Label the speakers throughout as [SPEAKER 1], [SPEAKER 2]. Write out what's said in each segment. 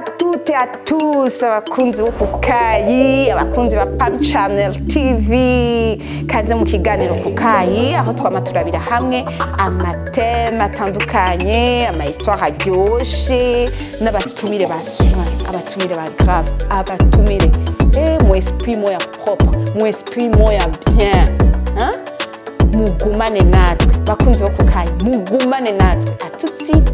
[SPEAKER 1] À toutes et à tous, abakunzi bo Kukayi, abakunzi ba Pam Channel TV, kaze mu kiganiro Kukayi, aho twama turabira hamwe ama thèmes atandukanye, ama histoires aryoshe, n'abatumire ba soin, abatumire ba grave, abatumire mu esprit moya propre, mu esprit moya bien, hein? Mugumane natwe, bakunzi bo Kukayi, mugumane natwe. À tout de suite.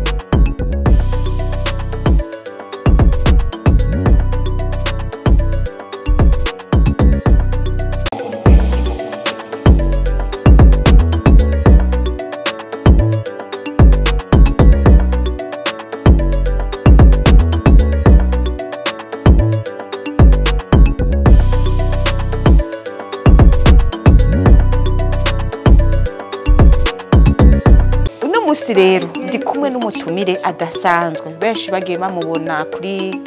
[SPEAKER 1] Rero ndi kumwe n'umutumire adasanzwe, benshi bagiye bamubona kuri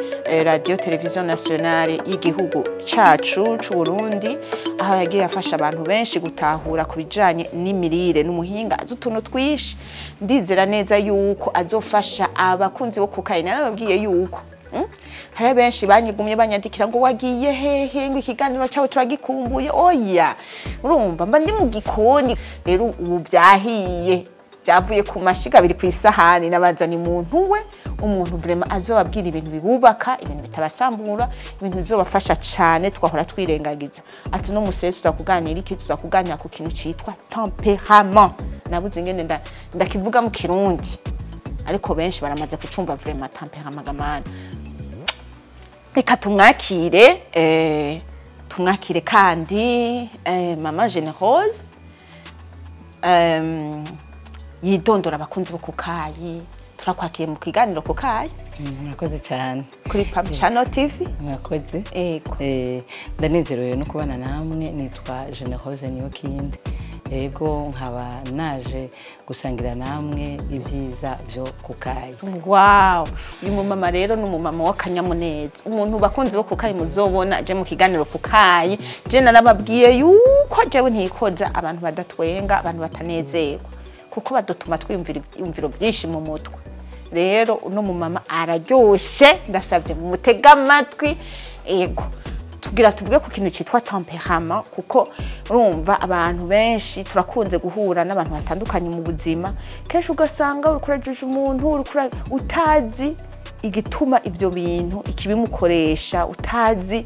[SPEAKER 1] radio television nationale y'igihugu cacu c'u Burundi, aho yagiye afasha abantu benshi gutahura ku bijanye n'imirire n'umuhinga azi utuntu twinshi. Ndizera neza yuko azofasha abakunzi bo Kukayi. Narababwiye yuko hari benshi banyigumye banyandikira ngo wagiye hehe, ngo ikiganiro cyawe turagikumbuye. Oya, urumva mba ndi mu gikoni rero, ubu byahiye byavuye ku mashiga abiri ku isahani, n'abazana umuntu we, umuntu vraiment azobabwira ibintu bibubaka, ibintu bitabasambura, ibintu bizobafasha cane twahora twirengagiza. Ati no musese tuzakuganira iki? Tuzakuganira ku kintu citwa tempérament. Nabuze ingene ndakivuga mu Kirundi, ariko benshi baramaze kucumva vraiment tempérament gamana. Reka tumwakire, tumwakire kandi mama Generose yidondora abakunzi bo Kukayi. Turakwakiriye mu kiganiro Kukayi.
[SPEAKER 2] Murakoze cyane.
[SPEAKER 1] Kuri Pam Channel TV.
[SPEAKER 2] Murakoze.
[SPEAKER 1] Ego.
[SPEAKER 2] Ndanezerewe no kubana namwe. Nitwa Generose Niyokindi. Ego, nkaba naje gusangira namwe ibyiza byo Kukayi.
[SPEAKER 1] Wow, uyu mumama rero ni umumama w'akanyamuneza, umuntu bakunzi bo Kukayi muzobona je mu kiganiro Kukayi. Je narababwiye yuko jewe ntikoza abantu badatwenga, abantu batanezerwa, kuko badutuma twiyumvira ibyiyumviro byinshi mu mutwe. Rero uno mumama araryoshe, ndasabye mumutega amatwi. Ego, tugira tuvuge ku kintu cyitwa tempérament, kuko urumva abantu benshi turakunze guhura n'abantu batandukanye mu buzima, kenshi ugasanga uriko urajije umuntu, uriko utazi igituma ibyo bintu ikibimukoresha, utazi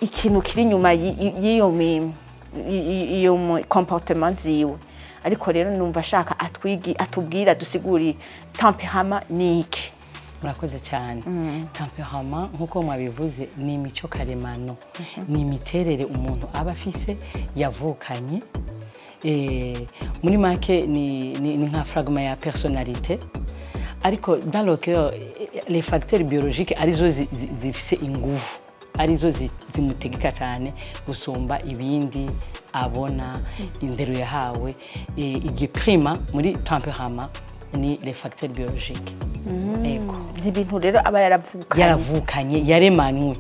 [SPEAKER 1] ikintu kiri inyuma y'iyo iyo comportement ziwe. Ariko rero numva ashaka atwigi atubwira dusigurire tempérament ni iki.
[SPEAKER 2] Murakoze cyane. Tempérament nkuko mwabivuze ni imico karemano, ni imiterere umuntu aba afise yavukanye. Muri make ni nka fragment ya personnalité, ariko dans le cas les facteurs biologiques arizo zifise inguvu, arizo zimutegeka cyane gusumba ibindi abona, indero yahawe. Igiprima muri tempérament ni les facteurs biologiques. Ego.
[SPEAKER 1] Ni ibintu rero aba yaravukanye,
[SPEAKER 2] yaravukanye, yaremanywe,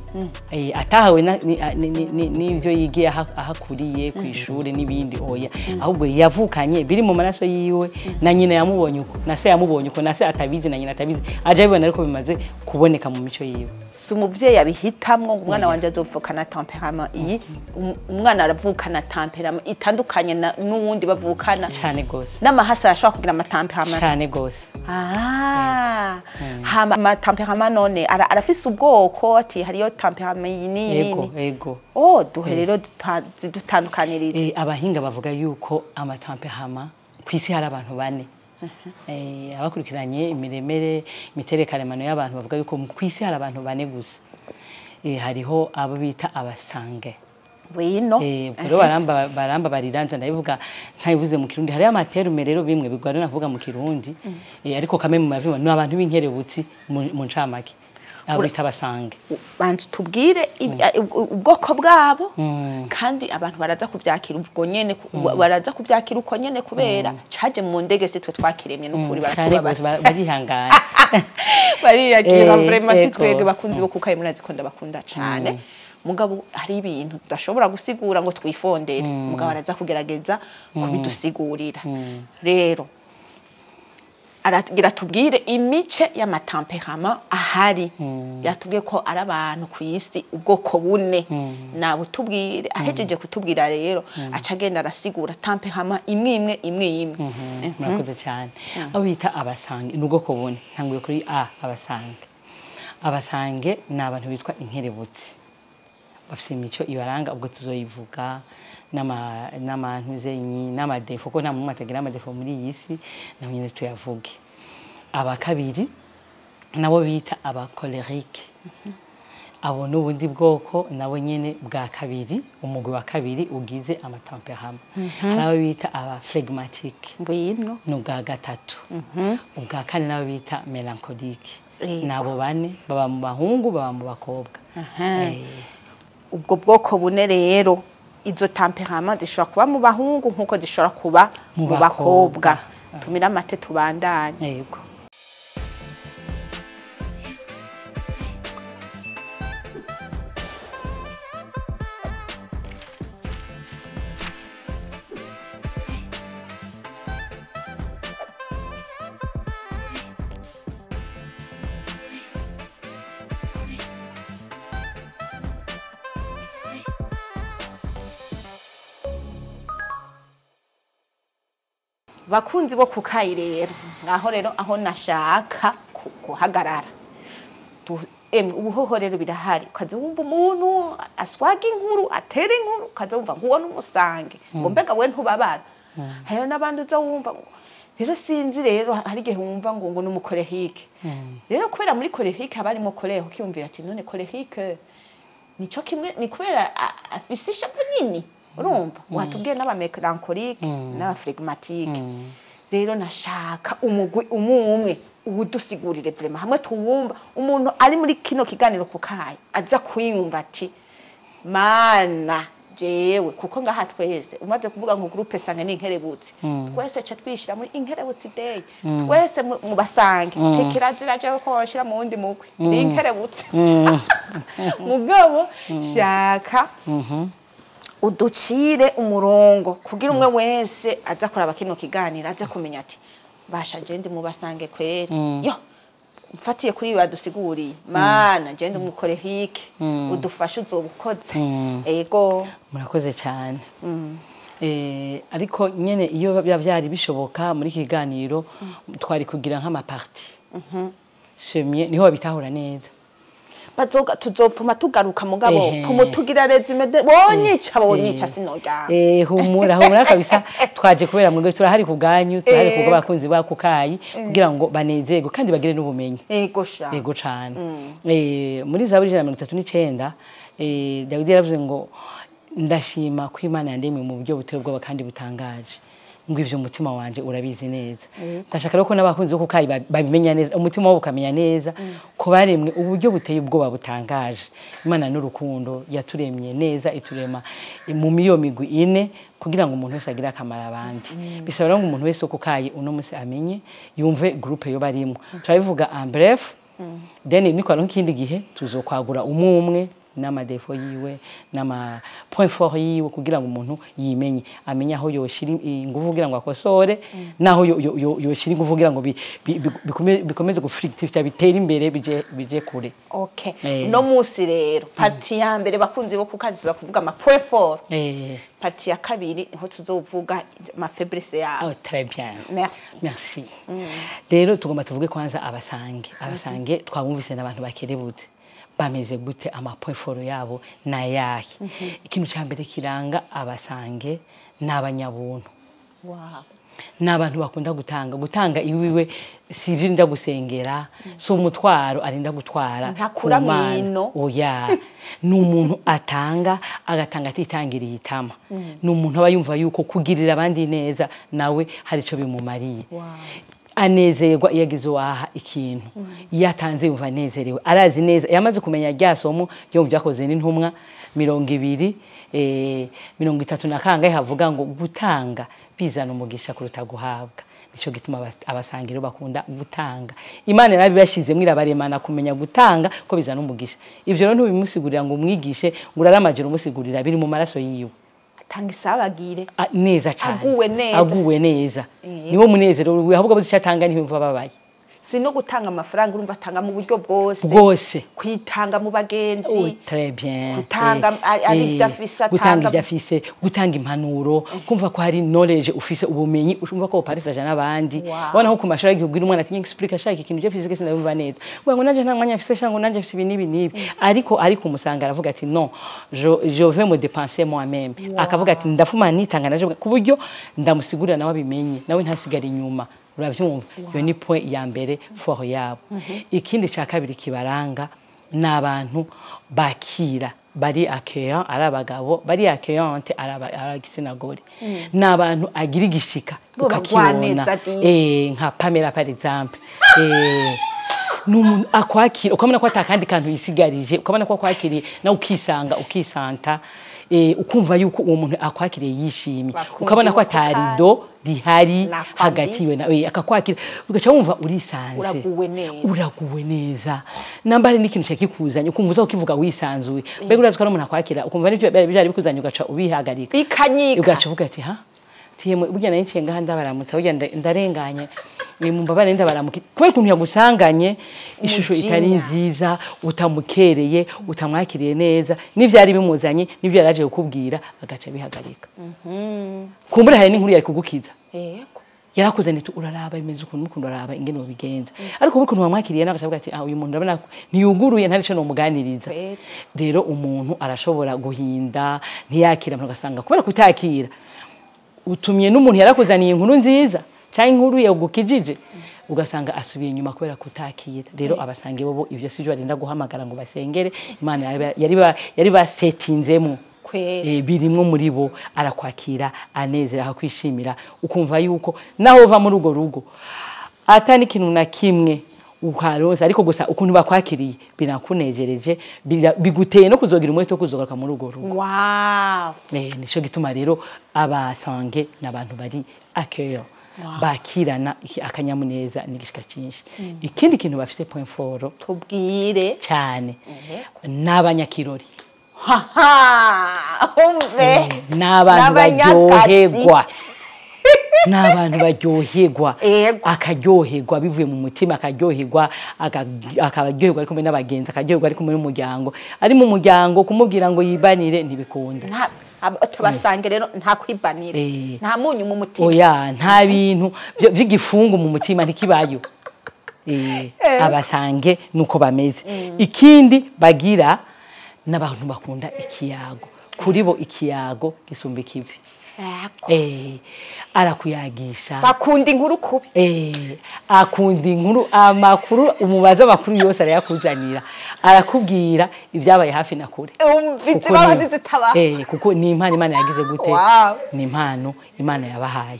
[SPEAKER 2] atahawe n'ivyo yigiye ahakuriye ku ishure n'ibindi, oya, ahubwo yavukanye biri mu maraso yiwe, na nyina yamubonye uko, na se yamubonye uko, na se atabizi na nyina atabizi, aje abibona ariko bimaze kuboneka mu mico yiwe.
[SPEAKER 1] Si umuvyeyi abihitamwo ngo umwana wanje azovukana tempérament iyi, umwana aravukana tempérament itandukanye n'uwundi bavukana.
[SPEAKER 2] Cyane gose.
[SPEAKER 1] N'amahasa arashobora kugira ama tempérament.
[SPEAKER 2] Cyane gose.
[SPEAKER 1] Hama ama tempérament none arafise ubwoko, ati hariyo tempérament iyi n'iyi.
[SPEAKER 2] Ego, ego.
[SPEAKER 1] Oh, duhe rero zidutandukanirize.
[SPEAKER 2] Abahinga bavuga yuko ama tempérament kw'isi hari abantu bane. Abakurikiranye imiremere, imiterere karemano y'abantu bavuga yuko kw'isi hari abantu bane gusa. Hariho abo bita abasange.
[SPEAKER 1] Wino.
[SPEAKER 2] Rero baramba bariranza, ndabivuga ntabivuze mu Kirundi. Hariho ama termes rero bimwe bigora navuga mu Kirundi, ariko kame mu mavima ni abantu b'inkerebutsi mu ncamake, abo bita abasange.
[SPEAKER 1] Bantu tubwire ubwoko bwabo, kandi abantu baraza kuvyakira ubwo nyene, baraza kuvyakira uko nyene, kubera caje mu ndege si twe twakiremye n'ukuri, baratubabara,
[SPEAKER 2] barihangana,
[SPEAKER 1] bariyagira vraiment, si twebwe bakunzi bo Kukayi murazi ko ndabakunda cane. Mugabo hari ibintu tudashobora gusigura ngo twifondere, mugabo araza kugerageza kubidusigurira. Rero Aragira tubwire imice y'amatempérament ahari. Yatubwiye ko ari abantu ku isi ubwoko bune, nabutubwire. Ahejeje kutubwira rero, aca agenda arasigura tempérament imwe imwe imwe imwe.
[SPEAKER 2] Murakoze cyane. Abo bita abasanguins ni ubwoko bune. Ntanguye kuri A, abasanguins. Abasanguins ni abantu bitwa inkerebutsi, bafite imico ibaranga, ubwo tuzoyivuga n'amantuzenyi n'amadéfauts, ko nta muntu atagira amadéfauts muri iyi si, naho nyine tuyavuge. Aba kabiri nabo bita abacolériques. Abo ni ubundi bwoko nabo nyine bwa kabiri, umugwi wa kabiri ugize amatempéraments. Hari abo bita abaflegmatiques,
[SPEAKER 1] Ngwino.
[SPEAKER 2] ni ubwa gatatu. Ubwa kane nabo bita mélancoliques. Nabo bane baba mu bahungu, baba mu bakobwa.
[SPEAKER 1] Ubwo bwoko bune rero, izo tempérament zishobora kuba mu bahungu nk'uko zishobora kuba
[SPEAKER 2] mu
[SPEAKER 1] mu bakobwa.
[SPEAKER 2] Bakobwa.
[SPEAKER 1] Tumire amate, tubandanye.
[SPEAKER 2] Yego.
[SPEAKER 1] Bakunzi bo kukayi rero, ngaho rero aho nashaka guhagarara. Emwe, ubuhoho rero birahari, ukaza wumva umuntu aswaga inkuru, atera inkuru, ukaza wumva ngo uwo n'umusanguin, ngo mbega we ntubabara. Hariho n'abandi uza wumva ngo rero sinzi, rero hari igihe wumva ngo n'umucolérique. Rero kubera muri colérique haba harimo colère, ukiyumvira ati none colérique nico kimwe ni kubera afise ishavu nini. Urumva watubwiye n'abamélancoliques n'abaflegmatiques. Rero nashaka umugwi umwe umwe uwudusigurire vraiment, hamwe tuwumva umuntu ari muri kino kiganiro kukayi aza kwiyumva ati mana jewe, kuko ngaha twese umaze kuvuga ngo groupe sanguin ni inkerebutsi, twese ca twishira muri inkerebutsi day, twese mu basanguins. Tekirazira jewe ko washira mu wundi mugwi, ni inkerebutsi. Mugabo shaka uducire umurongo kugira umwe wese aza kuraba kino kiganiro aza kumenya ati basha je ndi mu basanguins kweri, yo mfatiye kuri ibi badusiguriye, mana je ndi umucolérique, udufashe uzoba ukoze. Ego.
[SPEAKER 2] Murakoze cyane. Ariko nyene iyo biba byari bishoboka, muri iki kiganiro twari kugira nk'amaparties semye, niho babitahura neza.
[SPEAKER 1] Bazoga tuzopfuma tugaruka, mugabo pfuma tugira résumé bonyica bonyica, sinoryama.
[SPEAKER 2] Humura humura kabisa, twaje kubera mwebwe, turahari ku bwanyu, turahari kubwo bakunzi ba kukayi, kugira ngo banezerwe kandi bagire n'ubumenyi.
[SPEAKER 1] Ego sha.
[SPEAKER 2] Ego cane. Muri Zaburi 139, Dawidi yaravuze ngo ndashima ko Imana yandemye mu buryo buteye ubwoba kandi butangaje, ngo ivyo umutima wanje urabizi neza. Ndashaka rero ko n'abakunzi bo kukayi babimenya neza, umutima wabo ukamenya neza ko baremwe uburyo buteye ubwoba butangaje. Imana n'urukundo yaturemye neza, iturema mu miyo migwi ine kugira ngo umuntu wese agire akamaro abandi. Bisaba rero ngo umuntu wese wo kukayi uno munsi amenye, yumve groupe yo barimo. Turabivuga en bref, then niko ikindi gihe tuzokwagura umwe umwe n'amadéfauts yiwe n'ama point fort yiwe, kugira ngo umuntu yimenye, amenye aho yoshira ingufu kugira ngo akosore, naho yoshira ingufu kugira ngo bikomeze gufructifier, bitere imbere, bije kure.
[SPEAKER 1] Okay. No musi rero partie ya mbere, bakunzi bo kukazi, tuza kuvuga ama point fort. Partie ya kabiri niho tuzovuga ama faiblesses yabo.
[SPEAKER 2] Oh, très bien.
[SPEAKER 1] Merci.
[SPEAKER 2] Merci. Rero tugomba tuvuge kwanza abasanguins. Abasanguins twabumvise n'abantu bakerebutse. Bameze gute? Ama point fort yabo nayahe? Ikintu ca mbere kiranga abasanguins ni abanyabuntu. Ni abantu bakunda gutanga. Gutanga iwiwe si ibyo arinda gusengera, si umutwaro arinda gutwara
[SPEAKER 1] Ntakura
[SPEAKER 2] ku Mana.
[SPEAKER 1] mwino.
[SPEAKER 2] Oya, ni umuntu atanga, agatanga atitangiriye itama. Ni umuntu aba yumva yuko kugirira abandi neza nawe hari icyo bimumariye. Anezerwa iyo agize uwaha ikintu. Iyo atanze yumva anezerewe, arazi neza, yamaze kumenya rya somo ryo mu Byakoze n'Intumwa 20 30 na kangahe, havuga ngo gutanga bizana umugisha kuruta guhabwa. Nico gituma abasangiro bakunda gutanga. Imana yarabibashizemwo, irabaremana kumenya gutanga ko bizana umugisha. Ivyo rero ntubimusigurira ngo umwigishe, ngo urare amajoro umusigurira, biri mu maraso yiwe.
[SPEAKER 1] Atanga isabagire.
[SPEAKER 2] Neza cyane.
[SPEAKER 1] Aguwe neza.
[SPEAKER 2] Aguwe neza. Niwo munezero wiwe, ahubwo abuze icyo atanga ntiyumva ababaye.
[SPEAKER 1] Si no gutanga amafaranga, urumva atanga mu buryo bwose.
[SPEAKER 2] Bwose.
[SPEAKER 1] Kwitanga mu bagenzi.
[SPEAKER 2] Oh, très bien.
[SPEAKER 1] Gutanga ari ibyo afise,
[SPEAKER 2] gutanga
[SPEAKER 1] atanga
[SPEAKER 2] ibyo afise, gutanga impanuro, kumva ko hari knowledge ufise, ubumenyi urumva ko upartage n'abandi. Ubona nko ku mashuri y'igihugu umwana ati explique ashaka ikintu byo physique sindabumva neza. Uvuga ngo nanje nta mwanya mfise, shango nanje mfise ibi n'ibi n'ibi. Ariko umusanga aravuga ati non, je vais me dépenser moi-même. Akavuga ati ndafuma nitanga naje ku buryo ndamusigurira nawe abimenye, nawe ntasigara inyuma. Uravyumva? Iyo ni point ya mbere fort yabo. Ikindi ca kabiri kibaranga ni abantu bakira, bari accueillant, ari abagabo bari accueillante, ari ab'igitsina gore. Ni abantu agira igishika
[SPEAKER 1] Bo
[SPEAKER 2] ukakibona.
[SPEAKER 1] bagwaneza di.
[SPEAKER 2] Nka Pamela par exemple. Ni umuntu akwakira ukabona ko atakandi kantu yisigarije, ukabona ko akwakiriye nawe ukisanga, ukisanta, ukumva yuko uwo muntu akwakiriye yishimye,
[SPEAKER 1] Bakunda
[SPEAKER 2] ukabona ko
[SPEAKER 1] inkoko kandi.
[SPEAKER 2] atarido rihari
[SPEAKER 1] Nakwambi.
[SPEAKER 2] hagati yiwe nawe, akakwakira ugaca wumva urisanze,
[SPEAKER 1] Uraguwe neza.
[SPEAKER 2] Uraguwe neza. Namba hari n'ikintu cyakikuzanye ukumva uza ukivuga wisanzuye, mbega urazi ko ari umuntu akwakira ukumva n'ibyo byari bikuzanye ugaca ubihagarika,
[SPEAKER 1] Bikanyika.
[SPEAKER 2] Ugaca uvuga ati ha tiyemwe burya nari nciye ngaha ndabaramutsa, burya ndarenganye, mumbabare ndabaramuka, kubera ukuntu yagusanganye ishusho itari
[SPEAKER 1] Umujinya.
[SPEAKER 2] nziza, utamukereye, utamwakiriye neza, n'ivyari bimuzanye n'ivyo yaraje kukubwira agaca bihagarika. Kumbura hari n'inkuru yari kugukiza, yarakuzaniye ati uraraba bimeze ukuntu n'ukuntu, uraraba ingene wobigenza, ariko ubu ukuntu wamwakiriye nawe agaca avuga ati ah, uyu muntu ndabona ko ntiyuguruye, nta nico nomuganiriza. Rero umuntu arashobora guhinda ntiyakira abantu, ugasanga kubera kutakira utumye n'umuntu yarakuzaniye inkuru nziza cyangwa inkuru yagukijije, ugasanga asubiye inyuma kubera kutakira. Rero abasange bobo ivyo sivyo barinda guhamagara ngo basengere Imana, yari basetinzemo. Birimwo muri bo, arakwakira anezera, akakwishimira, ukumva yuko naho uva muri urwo rugo ata n'ikintu na kimwe uharonse, ariko gusa ukuntu bakwakiriye birakunejereje, biguteye no kuzogira umwete wo kuzogaruka muri urwo rugo. Nico gituma rero abasange n'abantu bari accueillant, bakirana akanyamuneza n'igishika cyinshi. Ikindi kintu bafite point fort
[SPEAKER 1] Tubwire.
[SPEAKER 2] cyane, n'abanyakirori.
[SPEAKER 1] Haha, umve.
[SPEAKER 2] N'abantu
[SPEAKER 1] N'abanyakazi.
[SPEAKER 2] baryoherwa, n'abantu baryoherwa, akaryoherwa bivuye mu mutima, akaryoherwa akaryoherwa ari kumwe n'abagenzi, akaryoherwa ari kumwe n'umuryango, ari mu muryango kumubwira ngo yibanire ntibikunda.
[SPEAKER 1] Tubasange rero nta kwibanira, nta munyu mu mutima.
[SPEAKER 2] Oya, nta bintu vy'igifungu mu mutima, ntikibayo. Abasange nuko bameze. Ikindi bagira, n'abantu bakunda ikiyago, kuri bo ikiyago gisumba ikivi. Arakuyagisha.
[SPEAKER 1] Bakunda inkuru kubi.
[SPEAKER 2] Akunda inkuru, amakuru, umubaza amakuru yose arayakuzanira, arakubwira ibyabaye hafi na kure.
[SPEAKER 1] Umva,
[SPEAKER 2] Kuko
[SPEAKER 1] izibaho n'izitabaho.
[SPEAKER 2] Kuko ni impano Imana yagize gute? Ni impano Imana yabahaye.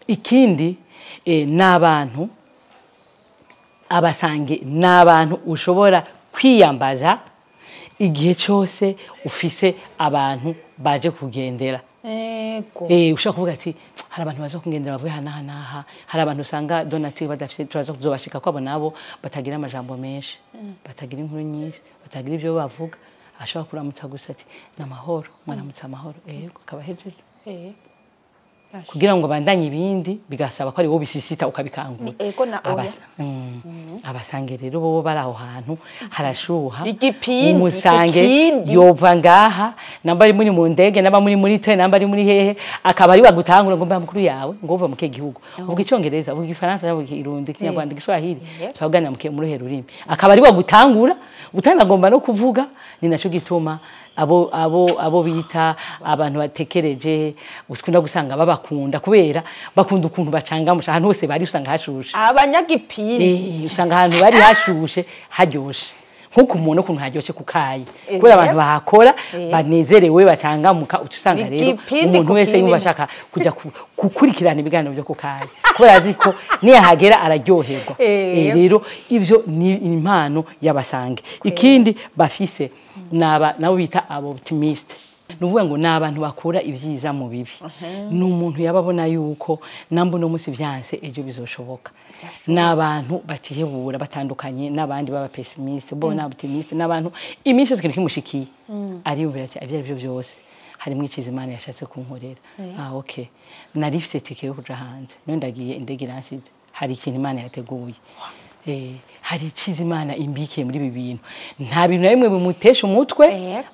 [SPEAKER 2] Ikindi, ni abantu, abasange ni abantu ushobora kwiyambaza igihe cyose ufise abantu baje kugendera. Ushobora kuvuga ati hari abantu baza kugendera bavuye aha n'aha n'aha, hari abantu usanga donatire badafite, turaza kuzobashika kwabo, nabo batagira amajambo menshi, batagira inkuru nyinshi, batagira ibyo bavuga, ashobora kuramutsa gusa ati ni amahoro, mwaramutse amahoro, yego, akaba ahejeje. Kugira ngo bandanye ibindi bigasaba ko ari wowe bisisita ukabikangura.
[SPEAKER 1] Ni ego na oya.
[SPEAKER 2] Abasange rero bo bari aho hantu harashuha.
[SPEAKER 1] Igipindi,
[SPEAKER 2] umusange
[SPEAKER 1] ikindi.
[SPEAKER 2] Yova ngaha, namba ari muri mu ndege, namba muri muri train, namba ari muri hehe, akaba ari bagutangura ngo mba mukuru yawe, ngo uva mu kihe gihugu, uvuga Icyongereza, uvuga Igifaransa, uvuga Ikirundi, Ikinyarwanda, Igiswahili, turaganira mu ruhe rurimi, akaba ari bagutangura utanagomba no kuvuga. Ni naco gituma abo bita abantu batekereje ukunda gusanga babakunda, kubera bakunda ukuntu bacangamusha ahantu hose bari, usanga hashushe.
[SPEAKER 1] Abanyagipindi.
[SPEAKER 2] Usanga ahantu bari hashushe, haryoshe, nk'uko umuntu ukuntu haryoshe kukayi, kubera abantu bahakora banezerewe, bacangamuka, uca usanga rero
[SPEAKER 1] Igipindi
[SPEAKER 2] umuntu
[SPEAKER 1] ku
[SPEAKER 2] wese yumva
[SPEAKER 1] kindi.
[SPEAKER 2] ashaka kujya gukurikirana ibiganiro byo kukayi, kubera azi ko niyahagera araryoherwa. Rero ivyo ni impano y'abasange. Ikindi bafise, naba nabo bita aba optimiste, ni ukuvuga ngo ni abantu bakura ibyiza mu bibi. Ni umuntu yaba abona yuko namba uno munsi byanse, ejo bizoshoboka. Ni abantu batihebura, batandukanye n'abandi baba pessimiste. Bo ni optimiste, ni abantu iminsi yose ikintu kimushikiye ariyumvira ati ibyo ari byo byose Harimo iciza Imana yashatse kunkorera. Ah, okay, nari mfise tike yo kuja hanze, none ndagiye, indege iransize. Hari ikintu Imana yateguye. Hari iciza Imana imbikiye muri ibi bintu. Nta bintu na bimwe bimutesha umutwe.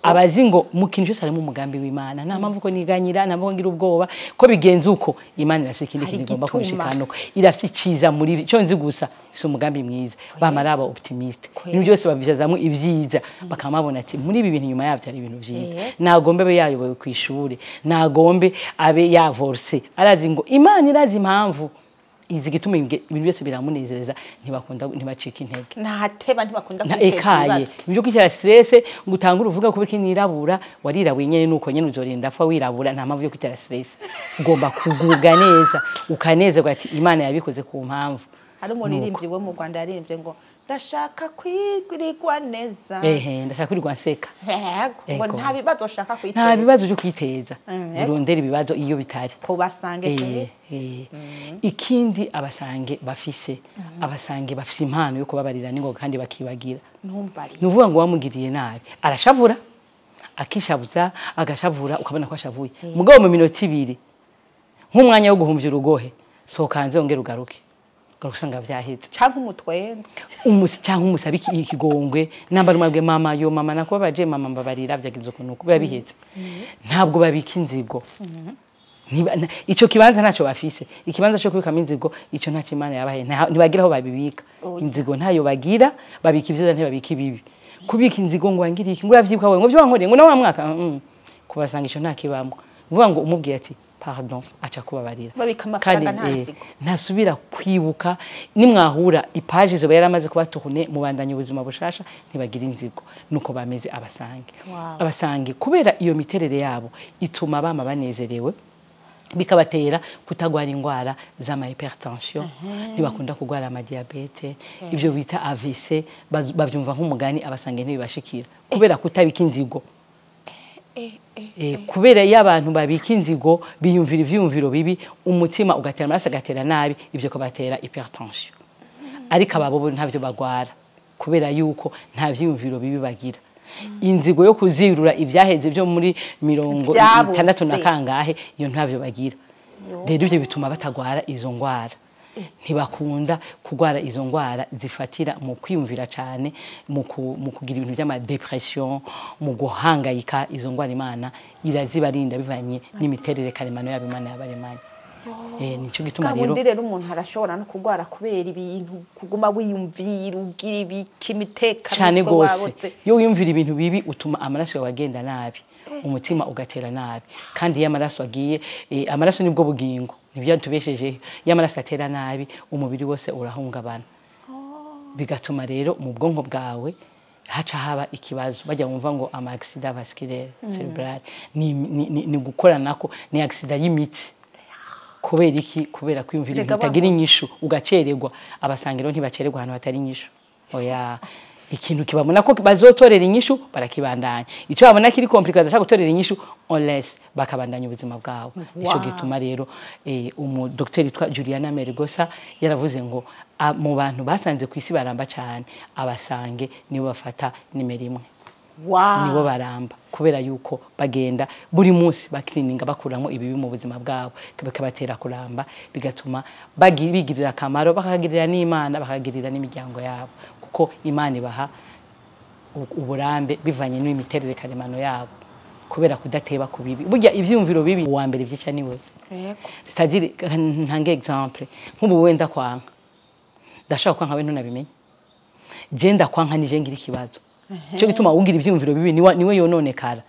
[SPEAKER 2] Abazi ngo mu kintu cyose harimo umugambi w'Imana. Nta mpamvu ko niganyira, nta mpamvu ngira ubwoba ko bigenze uko. Imana irafise ikindi
[SPEAKER 1] Hari
[SPEAKER 2] kintu igomba
[SPEAKER 1] igituma.
[SPEAKER 2] kunshikanako, irafise iciza muri ibi. Ico nzi gusa, ifise umugambi mwiza. Bamara aba optimiste, ibintu byose babivyazamwo ibyiza, bakaba babona ati muri ibi bintu inyuma yabyo hari ibintu vyiza. Nagombe abe yayobowe ku ishuri, nagombe abe yavorse, arazi ngo Imana irazi impamvu, izi gituma ibintu byose biramunezereza. Ntibakunda, ntibacika intege.
[SPEAKER 1] Ntateba, ntibakunda
[SPEAKER 2] Nta
[SPEAKER 1] kwiteza
[SPEAKER 2] ekaye
[SPEAKER 1] ibibazo.
[SPEAKER 2] Ibyo kwishyira stress ngo utangure uvuga ko nirabura, warirabuye nyene, nuko nyene uzorinda apfa wirabura. Nta mpamvu yo kwitera stress, ugomba kugubwa neza, ukanezerwa ati Imana yabikoze ku mpamvu.
[SPEAKER 1] Hari umuririmbyi wo mu Rwanda yaririmbye ngo ndashaka kwigirwa neza.
[SPEAKER 2] Ehe, ndashaka kwirirwa nseka.
[SPEAKER 1] Yego, ngo
[SPEAKER 2] Ego.
[SPEAKER 1] nta bibazo ushaka kwiteza.
[SPEAKER 2] Nta bibazo byo kwiteza.
[SPEAKER 1] Yego.
[SPEAKER 2] Urondera ibibazo iyo bitari.
[SPEAKER 1] Ko basange
[SPEAKER 2] Ikindi abasange bafise, abasange bafise impano yo kubabarira n'ingoga kandi bakibagira.
[SPEAKER 1] Ntumbariye.
[SPEAKER 2] Ni ukuvuga ngo wamugiriye nabi, arashavura, akishabuza, agashavura, ukabona ko ashavuye. Mugabo mu minota 2, nk'umwanya wo guhumvya urugohe, sohoka hanze, wongere ugaruke, ugaruka usanga vyaheze.
[SPEAKER 1] Canke umutwenze.
[SPEAKER 2] Umusi cyangwa umusabe ikigongwe, nambara umwabwe: "Mama, yo mama, nakubabaje mama, mbabarira, vyagenze ukuntu uku." Biba biheze. Ntabwo babika inzigo. Ico kibanza ntacyo bafise, ikibanza cyo kubikamo inzigo ico ntacyo Imana yabahaye. Ntibagira aho babibika. Inzigo ntayo bagira. Babika ibyiza, ntibabika ibibi. Kubika inzigo ngo wangiriye iki, ngo uravyibuka wewe, ngo vyo wankoreye, ngo na wa mwaka, kubasanga ico ntakibamwo. Uvuga ngo umubwiye ati "Pardon", aca kubabarira.
[SPEAKER 1] Babika amafaranga
[SPEAKER 2] Kandi,
[SPEAKER 1] nta nzigo.
[SPEAKER 2] Ntasubira kwibuka. Nimwahura, ipaji zoba yaramaze kuba tourné, mubandanya ubuzima bushasha. Ntibagira inzigo, nuko bameze abasange. Abasange, kubera iyo miterere yabo ituma bama banezerewe, bikabatera kutagwara indwara z'ama hypertension. Ntibakunda kurwara amadiabète, ibyo bita AVC babyumva nk'umugani. Abasange ntibibashikira kubera kutabika inzigo. Kubera iyo abantu babika inzigo, biyumvira ivyiyumviro bibi, umutima ugatera amaraso agatera nabi, ibyo kubatera hypertension. Ariko ababo bo ntavyo bagwara kubera yuko nta vyiyumviro bibi bagira. Inzigo yo kuzirura ivyaheze byo muri mirongo
[SPEAKER 1] Vyabuze.
[SPEAKER 2] itandatu na kangahe, iyo ntavyo bagira. Rero ivyo bituma batagwara izo ngwara. Ntibakunda kurwara izo ngwara zifatira mu kwiyumvira cyane, mu kugira ibintu by'amadépression, mu guhangayika. Izo ngwara Imana irazibarinda bivanye n'imiterere karemano yabo Imana yabaremanye. Nico gituma rero
[SPEAKER 1] Kabundi rero umuntu arashobora no kurwara kubera ibintu kuguma wiyumvira, ugira ibiki, imiteka
[SPEAKER 2] Cyane
[SPEAKER 1] mitwe
[SPEAKER 2] gose.
[SPEAKER 1] wabotse.
[SPEAKER 2] Iyo wiyumvira ibintu bibi, utuma amaraso yawe agenda nabi, umutima ugatera nabi. Kandi iyo amaraso agiye, amaraso nibwo bugingo, nibyo tubeshejeho. Iyo amaraso atera nabi, umubiri wose urahungabana, bigatuma rero mu bwonko bwawe haca haba ikibazo. Bajya bumva ngo ama accident vasculaire cérébral ni gukoranako, ni accident y'imitsi. Kubera iki? Kubera kwiyumvira ibintu
[SPEAKER 1] Erega
[SPEAKER 2] bitagira inyishu, ugacererwa. Abasangiro ntibacererwa ahantu hatari inyishu, oya. Ikintu kibabona ko bazotorera inyishu, barakibandanya. Icyo babona kiri compliqué, badashaka gutorera inyishu, on laisse, bakabandanya ubuzima bwabo. Nico gituma rero umu docteur yitwa Juliana Melgosa yaravuze ngo mu bantu basanze ku isi baramba cyane, abasange nibo bafata nimero 1. Nibo baramba kubera yuko bagenda buri munsi bakirininga, bakuramo ibibi mu buzima bwabo, bikabatera kuramba, bigatuma bigirira akamaro, bakagirira n'Imana, bakagirira n'imiryango yabo, kuko Imana ibaha uburambe bivanye n'imiterere karemano yabo, kubera kudateba ku bibi. Burya ivyumviro bibi, uwa mbere vyica niwe. C'est-à-dire, ntange exemple: nk'ubu wenda kwanka, ndashaka kwanka we ntunabimenye, je ndakwanka, nije ngira ikibazo. Cyo gituma ugira ivyumviro bibi niwe yononekara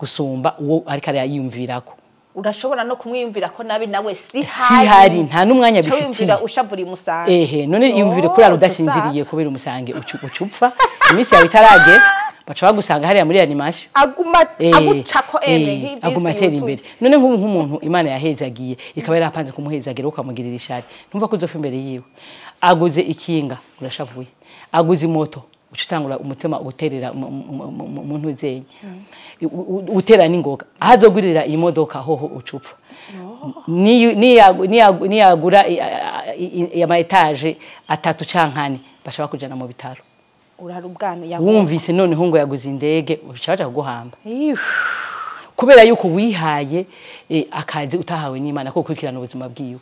[SPEAKER 2] gusumba uwo ariko arayiyumvirako.
[SPEAKER 1] Urashobora no kumwiyumvira ko nabi, nawe si
[SPEAKER 2] Si hari, nta n'umwanya
[SPEAKER 1] Ca wiyumvira
[SPEAKER 2] bifitiye.
[SPEAKER 1] ushavura imusange.
[SPEAKER 2] Ehe, none iyumvire
[SPEAKER 1] Oh,
[SPEAKER 2] kurara udasinziriye kubera umusange, ucupfa iminsi yawe itaragera, baca bagusanga hariya muri animation.
[SPEAKER 1] Aguma agucako eme nk'ibisi
[SPEAKER 2] aguma atera
[SPEAKER 1] yuzuye.
[SPEAKER 2] imbere. None nk'ubu nk'umuntu Imana yahezagiye, ikaba yarapanze kumuhezagira, ukamugirira ishari, ntumva ko uzofa imbere yiwe. Aguze ikinga, urashavuye. Aguze imoto, uca utangura umutima uterera mu ntuzenya, utera n'ingoga. Aho azogurira iyi modoka hoho, ucupfa. Niyagura ama étages atatu canke ane, baca bakujana mu bitaro.
[SPEAKER 1] Urara ubwana
[SPEAKER 2] Wumvise noneho ngo yaguze indege, uca baja kuguhamba. Kubera yuko wihaye akazi utahawe n'Imana ko gukurikirana ubuzima bwiwe.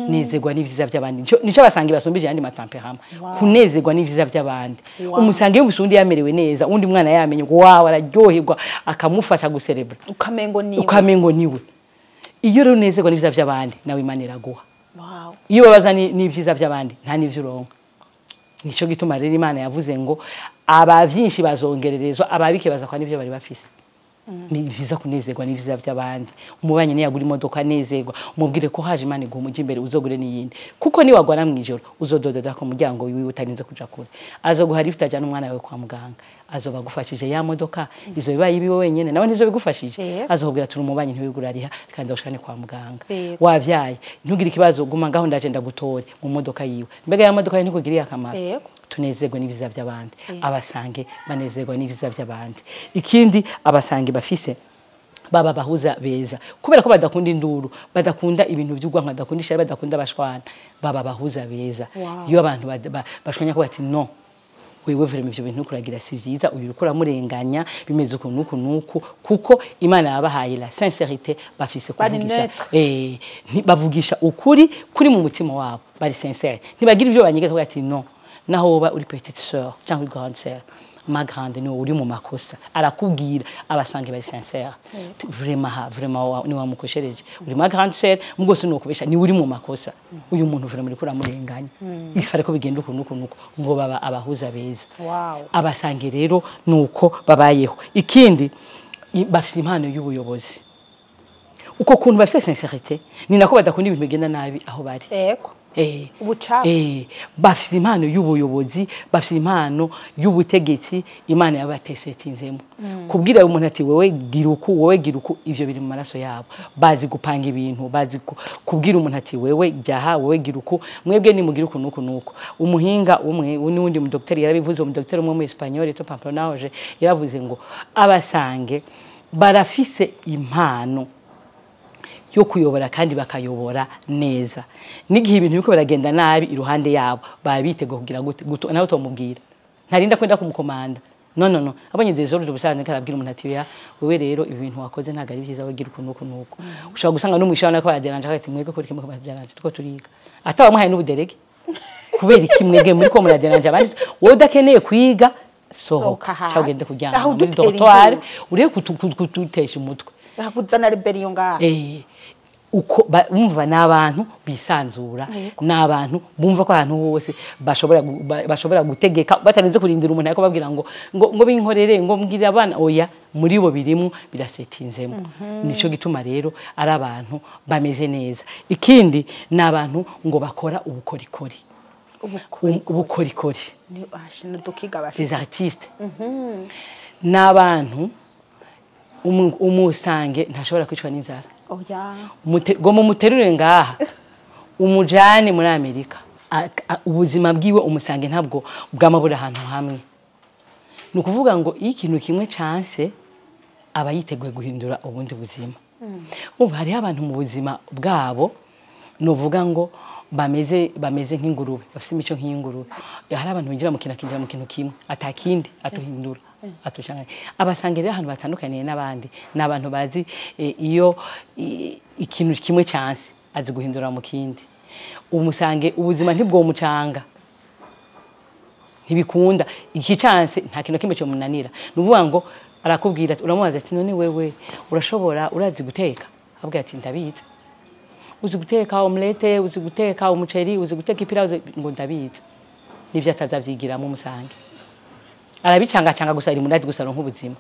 [SPEAKER 2] Nezerwa n'ivyiza by'abandi. Nico abasange basumbije yandi ma tempérament. Kunezerwa n'ivyiza by'abandi. Umusange yumvise undi yamerewe neza, undi mwana yamenye ngo wawe araryoherwa, akamufasha guserebra.
[SPEAKER 1] Ukamengo niwe.
[SPEAKER 2] Ukamengo niwe. Iyo rero unezerwa n'ivyiza by'abandi, nawe Imana iraguha. Iyo babaza n'ivyiza by'abandi, nta n'ivyo uronka. Nico gituma rero Imana yavuze ngo abavyinshi bazongererezwa, ababike bazakwa n'ivyo bari bafise. Ni vyiza kunezerwa n'ivyiza by'abandi. Umubanyi ni yagura imodoka anezerwa, umubwire ko haje Imana iguha umuji imbere uzogure n'iyindi. Kuko ni wagwana mwijoro uzododora ku muryango wiwe utarinze kuja kure. Azoguha lift ajana umwana wawe kwa muganga. Azoba agufashije ya modoka, izo bibaye ibiwe wenyene nawe ntizo bigufashije. Azokubwira turi umubanyi ntiwigura ariha kandi ushikane kwa muganga. Wavyaye ntugire ikibazo, guma ngaho ndaje ndagutore mu modoka yiwe. Mbega ya modoka ntikugiriye akamaro. Tunezerwe n'ivyiza by'abandi. Abasange banezerwa n'ivyiza by'abandi. Ikindi abasange bafise baba bahuza beza, kubera ko badakunda induru, badakunda ibintu by'ugwanka, badakunda ishari, badakunda abashwana, baba bahuza beza. Iyo abantu bashwanya ko bati no, wewe vraiment ivyo bintu kuragira si vyiza, uyu uriko uramurenganya, bimeze uku nuku nuku, kuko Imana yabahaye la sincérité, bafise kuvugisha bavugisha ukuri kuri mu mutima wabo, bari sincère, ntibagira ivyo banyegeza ko ati no, naho woba uri petite sœur cyangwa uri grande sœur, ma grande ni uri mu makosa, arakubwira. Abasange bari sincère, vraiment ha vraiment ni wamukoshereje, uri ma grande sœur mugo sinokubesha, ni uri mu makosa, uyu muntu vraiment uriko uramurenganya, ifare ko bigenda uku nuku nuku, ngo baba abahuza beza. Abasange rero nuko babayeho. Ikindi bafite impano y'ubuyobozi. Uko kuntu bafite sincérité ni nako badakunda ibintu bigenda nabi aho bari. Bafite impano y'ubuyobozi, bafite impano y'ubutegetsi, Imana yabatesetinzemo. Kubwira umuntu ati wewe gira uku, wewe gira uku, ivyo biri mu maraso yabo. Bazi gupanga ibintu, bazi kubwira umuntu ati wewe jyaha, wewe gira uku, mwebwe ni mugira uku nuku nuku. Umuhinga umwe n'undi mu docteur yarabivuze, mu docteur umwe mu Espagnol yitwa Pamplona yaravuze ngo abasange barafise impano yo kuyobora kandi bakayobora neza. N'igihe ibintu biko biragenda nabi iruhande yabo, babitego kugira gute nawe utomubwira. Ntarinda kwenda kumukomanda. No no no. Abonye desordre ubusanzwe karabwira umuntu ati ya wewe rero ibintu wakoze ntago ari byiza, wagira ukuntu ukuntu uko. Ushobora gusanga n'umwishana ko araderanje ati mwege ko kimwe ko tuko turiga. Atabamuhaye n'ubuderege. Kubera iki mwege muri ko muraderanje abandi, wowe udakeneye kwiga sohoka cyangwa ugende kuryama muri dortoir ureke kututesha umutwe.
[SPEAKER 1] Hakuzana rebellion ngaha.
[SPEAKER 2] Uko bumva n'abantu bisanzura, n'abantu bumva ko ahantu hose bashobora gutegeka batarinze kurindira umuntu ariko babwira ngo ngo binkorere ngo mbwire abana, oya muri bo birimo birasetinzemo. Nico gituma rero ari abantu bameze neza. Ikindi n'abantu ngo bakora ubukorikori. Ubukorikori des artistes. N'abantu umusange ntashobora kwicwa n'inzara. Ngo mumuterure ngaha umujane muri Amerika, ubuzima bwiwe umusange ntabwo bwamabura ahantu hamwe. Ni ukuvuga ngo iyo ikintu kimwe chance aba yiteguye guhindura ubundi buzima. Ubu hariho abantu mu buzima bwabo novuga ngo bameze nk'ingurube, bafite imico nk'ingurube. Hari abantu binjira mu kintu akinjira mu kintu kimwe atakindi atuhindura atushanga. Abasange rero ahantu batandukaniye n'abandi, n'abantu bazi iyo ikintu kimwe chance azi guhindura mu kindi. Umusange ubuzima ntibwo mucanga, ntibikunda iki chance, nta kintu kimwe cyo munanira. Nuvuga ngo arakubwira, uramubaza ati none wewe urashobora, urazi guteka? Abwira ati ndabizi. Uzi guteka omelette, uzi guteka umuceri, uzi guteka ipilawu, ngo ndabizi. Nivyo atazavyigiramo umusange. Arabicanga canga gusa ari munadi gusa ronka ubuzima.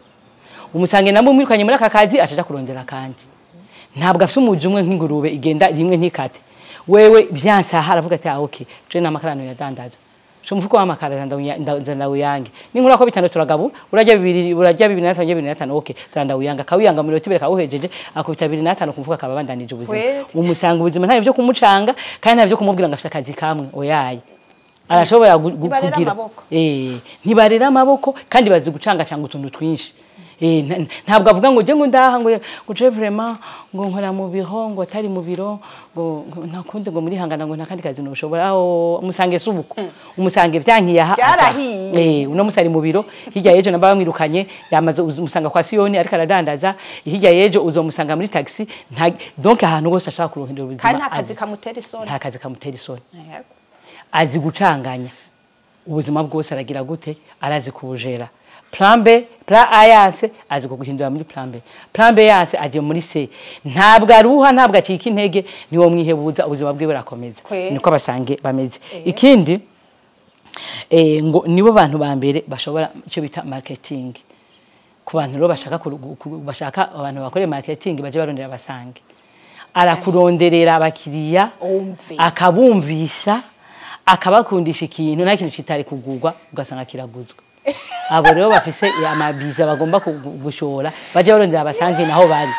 [SPEAKER 2] Umusange namwe mwirukanye muri aka kazi ashaja kurondera kandi. Ntabwo afise umuji umwe nk'ingurube igenda rimwe ntikate. Wewe byansaha aravuga ati ah okay, je namakarano yadandaza. Cyo mufuko w'amakara ndawuyange. Ninkura ko bitanu turagabura, urajya bibiri, urajya 2 na 5 2 na 5, okay, zandawuyanga kawuyanga muri tibere kawuhejeje akubita 2 na 5 kumufuka kababandanije ubuzima. Umusanga ubuzima nta byo kumucanga kandi nta byo kumubwira ngo afite akazi kamwe, oyaye. Arashobora kugira ntibarera amaboko kandi bazi gucanga cyangwa utuntu twinshi. Ntabwo avuga ngo je ngo ndaha ngo je vraiment ngo nkora mu biro, ngo atari mu biro, ngo ntakundi, ngo muri hangana, ngo ntakandi kazi noshobora. Aho umusange subuko umusange vyankiye aha.
[SPEAKER 1] Byarahiye.
[SPEAKER 2] Uno musi ari mu biro, hirya yejo namba bamwirukanye yamaze umusanga kwa Siyoni ariko aradandaza, hirya yejo uzomusanga muri taxi. Nta donc ahantu hose ashaka kuronkera ubuzima.
[SPEAKER 1] Kandi nta kazi kamutera isoni.
[SPEAKER 2] Nta kazi kamutera isoni. Azi gucanganya ubuzima bwose, aragira gute, arazi kubujera. Plan B, plan A yanse, azi kuguhindura muri plan B. Plan B yanse, agiye muri C. Ntabwo aruha, ntabwo acika intege, niwo mwihebuza, ubuzima bwe burakomeza. Niko abasange bameze. Ikindi, ngo nibo bantu ba mbere bashobora icyo bita marketing. Ku bantu rero bashaka bashaka abantu bakore marketing, baje barondera abasange. Arakuronderera abakiriya, akabumvisha, akabakundisha ikintu, nta kintu kitari kugurwa ugasanga kiraguzwe. Abo rero bafise amabiza bagomba gushora, baje barondera abasange naho bari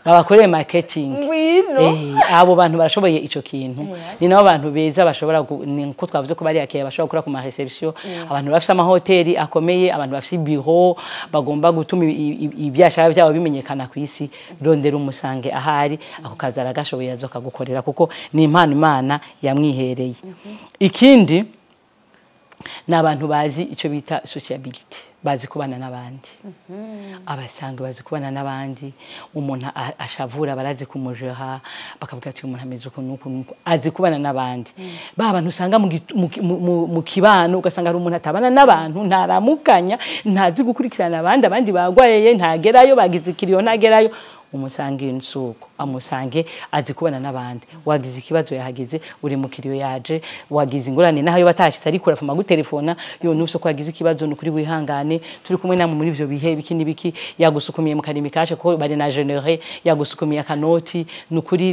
[SPEAKER 2] babakoreye marketing.
[SPEAKER 1] Ngwino.
[SPEAKER 2] Abo bantu barashoboye ico kintu. Ni nabo bantu beza bashobora, nko twavuze ko bari akeye, bashobora gukora ku ma reception, abantu bafise amahoteli akomeye, abantu bafise biro bagomba gutuma ibyashara byabo bimenyekana ku isi. Rondera umusange ahari, ako kazi aragashoboye, azoka gukorera kuko ni impano Imana yamwihereye. Ikindi, ni abantu bazi icyo bita sociability, bazi kubana n'abandi. Abasanga bazi kubana n'abandi. Umuntu ashavura, barazi kumujeha, bakavuga ati umuntu ameze uku n'uku n'uku, azi kubana n'abandi. Ba bantu usanga mu kibano, ugasanga hari umuntu atabana n'abantu, ntaramukanya, ntazi gukurikirana abandi, abandi bagwayeye ntagerayo, bagize ikiriyo ntagerayo. Umusange insuko, amusange azi kubana n'abandi. Wagize ikibazo yahageze, uri mu kiriyo yaje, wagize ingorane naho yo batashitse ariko urafuma gutelefona yo nuso ko yagize ikibazo, nukuri wihangane, turi kumwe namwe muri ivyo bihe biki nibiki. Yagusukumiye mu karimi kashe ko bari na généreux, yagusukumiye akanoti, nukuri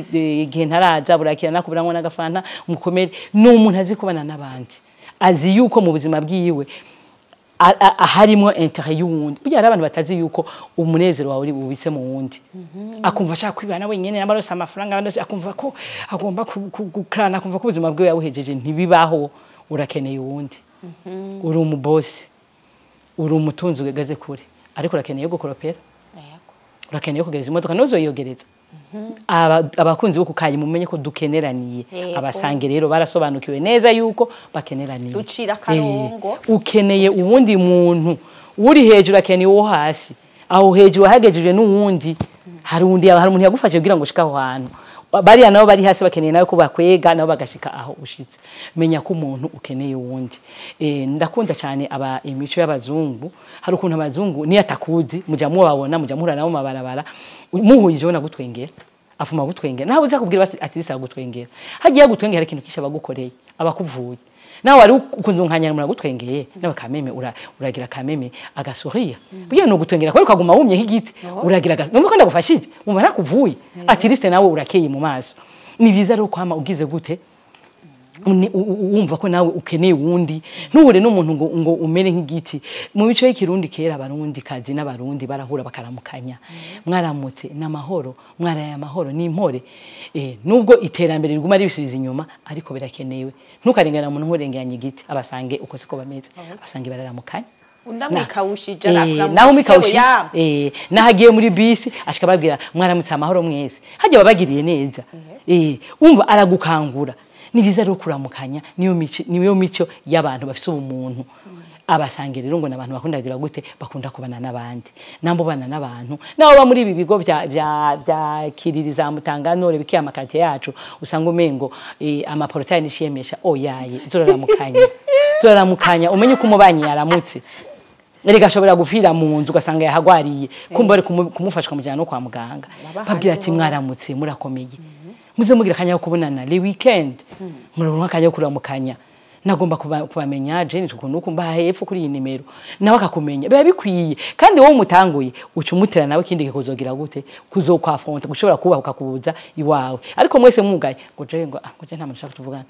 [SPEAKER 2] igihe ntaraza burakira nakuburanwa n'agafanta mukomere. Ni umuntu azi kubana n'abandi, azi yuko mu buzima bwiwe harimo intérêt y'uwundi. Burya hari abantu batazi yuko umunezero wawe uri bubitse mu wundi. Akumva ashaka kwibana wenyene, n'amarose amafaranga abandi, akumva ko agomba gukrana, akumva ko ubuzima bwiwe yabuhejeje. Ntibibaho, urakeneye uwundi. Uri umubosi, uri umutunzi ugeze kure, ariko urakeneye gukoropera, urakeneye kugereza imodoka ntuzoyiyogereza. Abakunzi bo kukayi, mumenye ko dukeneraniye. Abasange rero barasobanukiwe neza yuko bakeneraniye.
[SPEAKER 1] Ducira akarongo.
[SPEAKER 2] Ukeneye uwundi muntu. Uri hejuru akeneye uwo hasi, aho hejuru wahagejeje n'uwundi, hari undi, hari umuntu yagufashe kugira ngo ushike aho hantu. Bariya nabo bari hasi bakeneye nawe ko bakwega, nabo bagashika aho ushitse. Menya ko umuntu ukeneye uwundi. Ndakunda cyane aba imico y'abazungu. Hari ukuntu abazungu niyo atakuzi, mujya mubabona, mujya muhura nabo mabarabara, muhuye ijoro nagutwengera, afuma gutwengera, nawe uza kubwira basi ati bisa gutwengera, hagiye gutwengera hari ikintu kisha bagukoreye, abakuvuye. Nawe wari ukunze nkanyara muragutwengeye, nawe kameme uragira kameme agasuria. Burya no gutwengera kubera ukaguma wumye nk'igiti, uragira numva ko ndagufashije, wumva nakuvuye, at least nawe urakeye mu maso. Ni byiza rero kwama ugize gute, wumva ko nawe ukeneye uwundi, ntuhure n'umuntu ngo umere nk'igiti. Mu mico y'ikirundi kera, abarundi kazi n'abarundi barahura bakaramukanya: mwaramutse n'amahoro, mwaraye amahoro n'impore. Nubwo iterambere riguma ribisubiza inyuma, ariko birakenewe. Ntukarengana umuntu nkurenganya igiti. Abasange uko siko bameze, abasange bararamukanya.
[SPEAKER 1] Unamwikawushije.
[SPEAKER 2] Naho umikawushije, naho agiye muri bisi ashika babwira mwaramutse amahoro mwese, hajya babagiriye neza. Umva aragukangura. Ni byiza rero kuramukanya, niyo mico y'abantu bafite ubumuntu. Abasange rero ngo n'abantu bakundagira gute, bakunda kubana n'abandi, nambo bana n'abantu nabo ba muri ibi bigo bya kiririza mutanganore bikiya amakate yacu, usanga umengo amaportail nishiyemesha. Oyaye, zororamukanya, zororamukanya, umenye uko umubanyi yaramutse. Erega ashobora gupfira mu nzu, ugasanga yahagwariye, kumva bari kumufasha kumujyana no kwa muganga. Babwira ati mwaramutse, murakomeye, muze mugira akanya ko kubonana le weekend, murabona akanya ko kuramukanya. Nagomba kubamenya je ni ukuntu uku mbaha hepfo kuri iyi nimero, nawe akakumenya, biba bikwiye. Kandi wowe umutanguye uca umutera nawe ikindi kuzogira gute, kuzokwafronta, gushobora kubaha ukakubuza iwawe. Ariko mwese mwugaye ngo je ngo ah ngo je nta muntu ushaka tuvugana.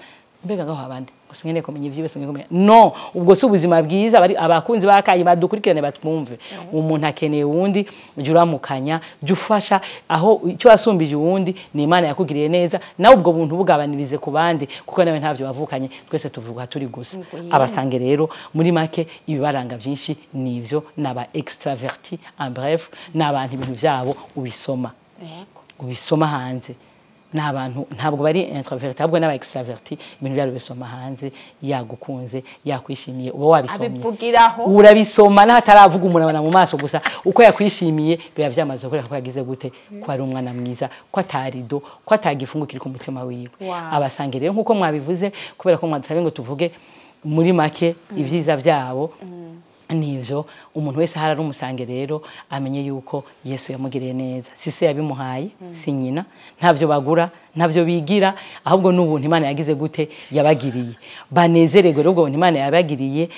[SPEAKER 2] Mbega ngaho abandi gusa nkeneye kumenya ibyiwe, sinkeneye kumenya no. Ubwo si ubuzima bwiza. Bari abakunzi bakayi badukurikirane, batwumve. Umuntu akeneye uwundi, jya uramukanya, jya ufasha aho icyo wasumbije uwundi. Ni Imana yakugiriye neza, nawe ubwo buntu bugabanirize ku bandi, kuko nawe ntabyo wavukanye. Twese tuvuga turi gusa. Abasange rero, muri make, ibibaranga byinshi nivyo: n'aba extraverti. En bref, ni abantu ibintu byabo ubisoma, ubisoma hanze. Ni abantu ntabwo bari introverti, ahubwo n'aba extraverti. Ibintu byabo ubisoma hanze. Yagukunze, yakwishimiye, uba wabisomye.
[SPEAKER 1] Abivugiraho.
[SPEAKER 2] Urabisoma n'ataravuga, umuntu abona mu maso gusa uko yakwishimiye. Biba byamaze kwereka ko yagize gute, ko ari umwana mwiza, ko atarido, ko atagifungo kiri ku mutima wiwe. Abasange rero, nk'uko mwabivuze, kubera ko mwadusabye ngo tuvuge muri make ibyiza byabo, nivyo. Umuntu wese ahari ari umusange rero, amenye yuko Yesu yamugiriye neza. Si se yabimuhaye, si nyina, ntabyo bagura, ntabyo bigira, ahubwo n'ubuntu Imana yagize gute, yabagiriye. Banezererwe rero ubwo buntu Imana yabagiriye.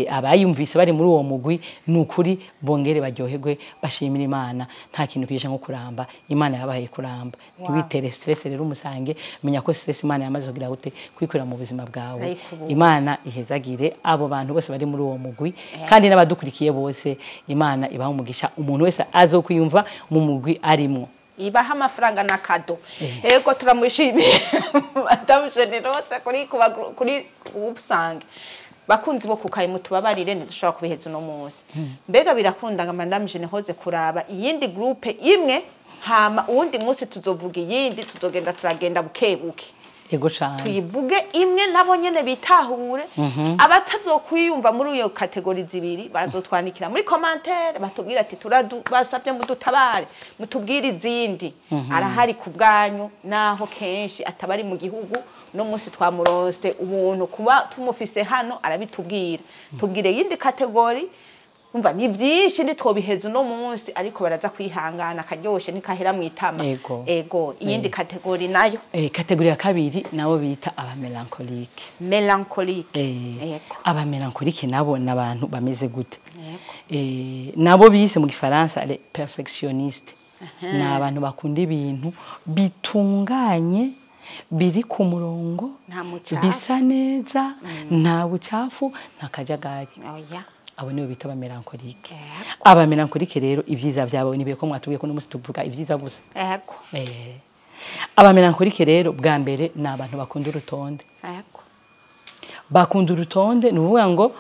[SPEAKER 2] Abayumvise bari muri uwo mugwi, ni ukuri bongere baryoherwe, bashimire Imana. Nta kintu kije nko kuramba. Imana yabahaye kuramba. Ntiwitere stress rero umusange. Menya ko stress Imana yamaze kugira gute, kwikurira mu buzima bwawe.
[SPEAKER 1] Ayikubura.
[SPEAKER 2] Imana ihezagire abo bantu bose bari muri uwo mugwi, kandi n'abadukurikiye bose Imana ibaha umugisha, umuntu wese azokwiyumva mu mugwi arimwo.
[SPEAKER 1] Ibaha amafaranga na cadeau. Ego, turamushimiye Madame Generose kuri kuba kuri ubusange. Bakunzi bo kukayi, mutubabarire, ntidushobora kubiheza uno munsi. Mbega birakunda nga Madame Generose kuraba iyindi groupe imwe, hama uwundi munsi tuzovuga iyindi, tuzogenda turagenda buke buke?
[SPEAKER 2] Ego cane.
[SPEAKER 1] Tuyivuge imwe, nabo nyene bitahure. Abatazokwiyumva muri iyo catégorie zibiri barazotwandikira muri commentaire, batubwira ati turadu basabye mudutabare, mutubwire izindi. Arahari ku bwanyu, naho kenshi ataba ari mu gihugu. No munsi twamuronse ubuntu kuba tumufise hano, arabitubwira. Tubwire yindi catégorie. Umva, ni byinshi, ntitwobiheza uno munsi, ariko baraza kwihangana, akaryoshe ntikahera mu itama.
[SPEAKER 2] Ego.
[SPEAKER 1] Ego, iyindi catégorie nayo?
[SPEAKER 2] Catégorie ya kabiri nabo bita abamélancolique.
[SPEAKER 1] Mélancolique.
[SPEAKER 2] Abamélancolique nabo ni abantu bameze gute? Nabo bise mu gifaransa les perfectionnistes. Ni abantu bakunda ibintu bitunganye, biri ku murongo,
[SPEAKER 1] Nta mucafu.
[SPEAKER 2] bisa neza, nta bucafu, nta kajagari.
[SPEAKER 1] Oya.
[SPEAKER 2] Abo nibo bita abamélancolique. Abamélancolique rero, ibyiza byabo ni ko mwatubwiye ko no munsi tuvuga ibyiza gusa. Abamélancolique rero, bwa mbere ni abantu bakunda urutonde. Bakunda urutonde. Ni ukuvuga ngo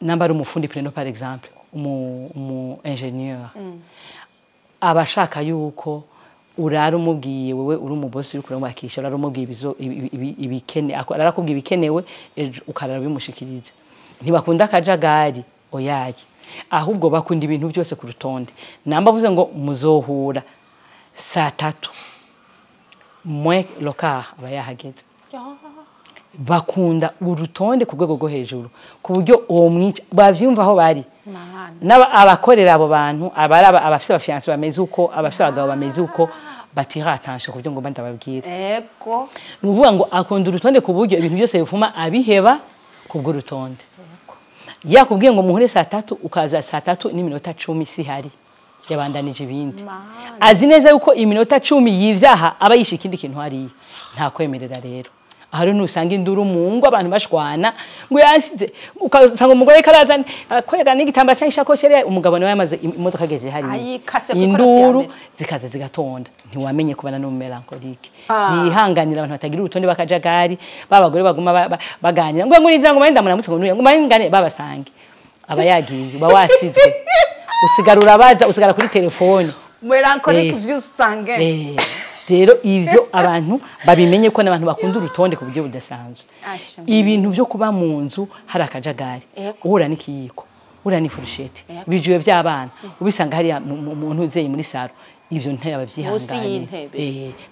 [SPEAKER 2] namba ari umufundi, prenons par exemple umu ingénieur, aba ashaka yuko urara umubwiye, wewe uri umubosi uri kuramwakisha, urara umubwiye ibikene, arakubwiye ibikenewe ejo, ukarara bimushikirije. Ntibakunda akajagari, oyaye, ahubwo bakunda ibintu byose ku rutonde. Namba avuze ngo muzohura saa tatu moins le quart, aba yahageze. Bakunda urutonde ku rwego rwo hejuru, ku buryo uwo mwica bavyumva aho bari.
[SPEAKER 1] Mana.
[SPEAKER 2] N'aba abakorera abo bantu, abari abafise abafiancés bameze uko, abafise abagabo bameze uko, batira attention ku byo ngomba ndababwira. Ni ukuvuga ngo akunda urutonde ku buryo ibintu byose bifuma abiheba kubw'urutonde. Yakubwiye ngo muhure saa tatu, ukaza saa 3:10, sihari, yabandanije ibindi.
[SPEAKER 1] Mana.
[SPEAKER 2] Azi neza yuko iminota 10 y'ivyaha aba yishe ikindi kintu hariya. Nta kwemerera rero. Aho rero nusanga induru mu ngo, abantu bashwana ngo yansize, ukasanga umugore karaza kwega n'igitambara cyangwa ishakoshi yari, umugabo nawe yamaze imodoka agejeje hariya.
[SPEAKER 1] Ayikase kuko
[SPEAKER 2] Induru
[SPEAKER 1] arasi ya mbere.
[SPEAKER 2] zikaza zigatonda. Ntiwamenye kubana n'umumélancolique.
[SPEAKER 1] Ah.
[SPEAKER 2] Ntiyihanganira abantu batagira urutonde, bakajagari, babagore baguma baganira ngo ngurindira, ngo manda muramutse, ngo nuriya, ngo mangane babasange. Aba yagiye, uba wasizwe, usigara urabaza, usigara kuri telefone.
[SPEAKER 1] Mélancolique vyusange.
[SPEAKER 2] Rero ivyo abantu babimenye ko n'abantu bakunda urutonde ku buryo budasanzwe.
[SPEAKER 1] Asha.
[SPEAKER 2] Ibintu byo kuba mu nzu hari akajagari, uhura n'ikiyiko, uhura n'ifurusheti, ibijuye by'abana ubisanga hariya mu ntuzeye muri salon, ivyo ntibabyihanganira.
[SPEAKER 1] Y'intebe.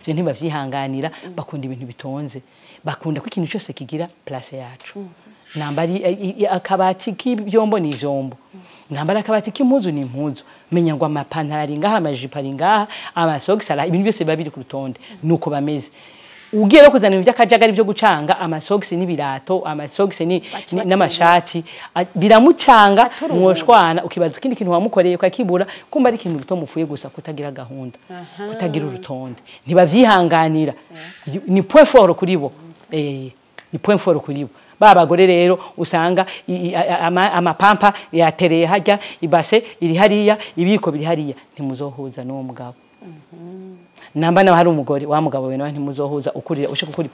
[SPEAKER 2] Ivyo ntibavyihanganira. Bakunda ibintu bitonze, bakunda ko ikintu cyose kigira place yacu. Namba ari akabati k'ibyombo ni ivyombo, namba ari akabati k'impuzu ni impuzu, menya ngo amapantaro ari ngaha, amajipo ari ngaha, amasogisi ari, ibintu byose biba biri ku rutonde. Nuko bameze. Ugiye no kuzana ibintu by'akajagari byo gucanga amasogisi n'ibirato, amasogisi n'amashati, biramucanga, mwoshwana, ukibaza ikindi kintu wamukoreye ukakibura, kumba ari ikintu gito mupfuye gusa kutagira gahunda, kutagira urutonde. Ntibavyihanganira. Ni point fort kuri bo. Ni point fort kuri bo. Ba bagore rero usanga amapampa yatereye hajya, ibase iri hariya, ibiko biri hariya, ntimuzohuza n'uwo mugabo. Namba nawe hari umugore wa mugabo we nawe ntimuzohuza, ukurira ushaka gukora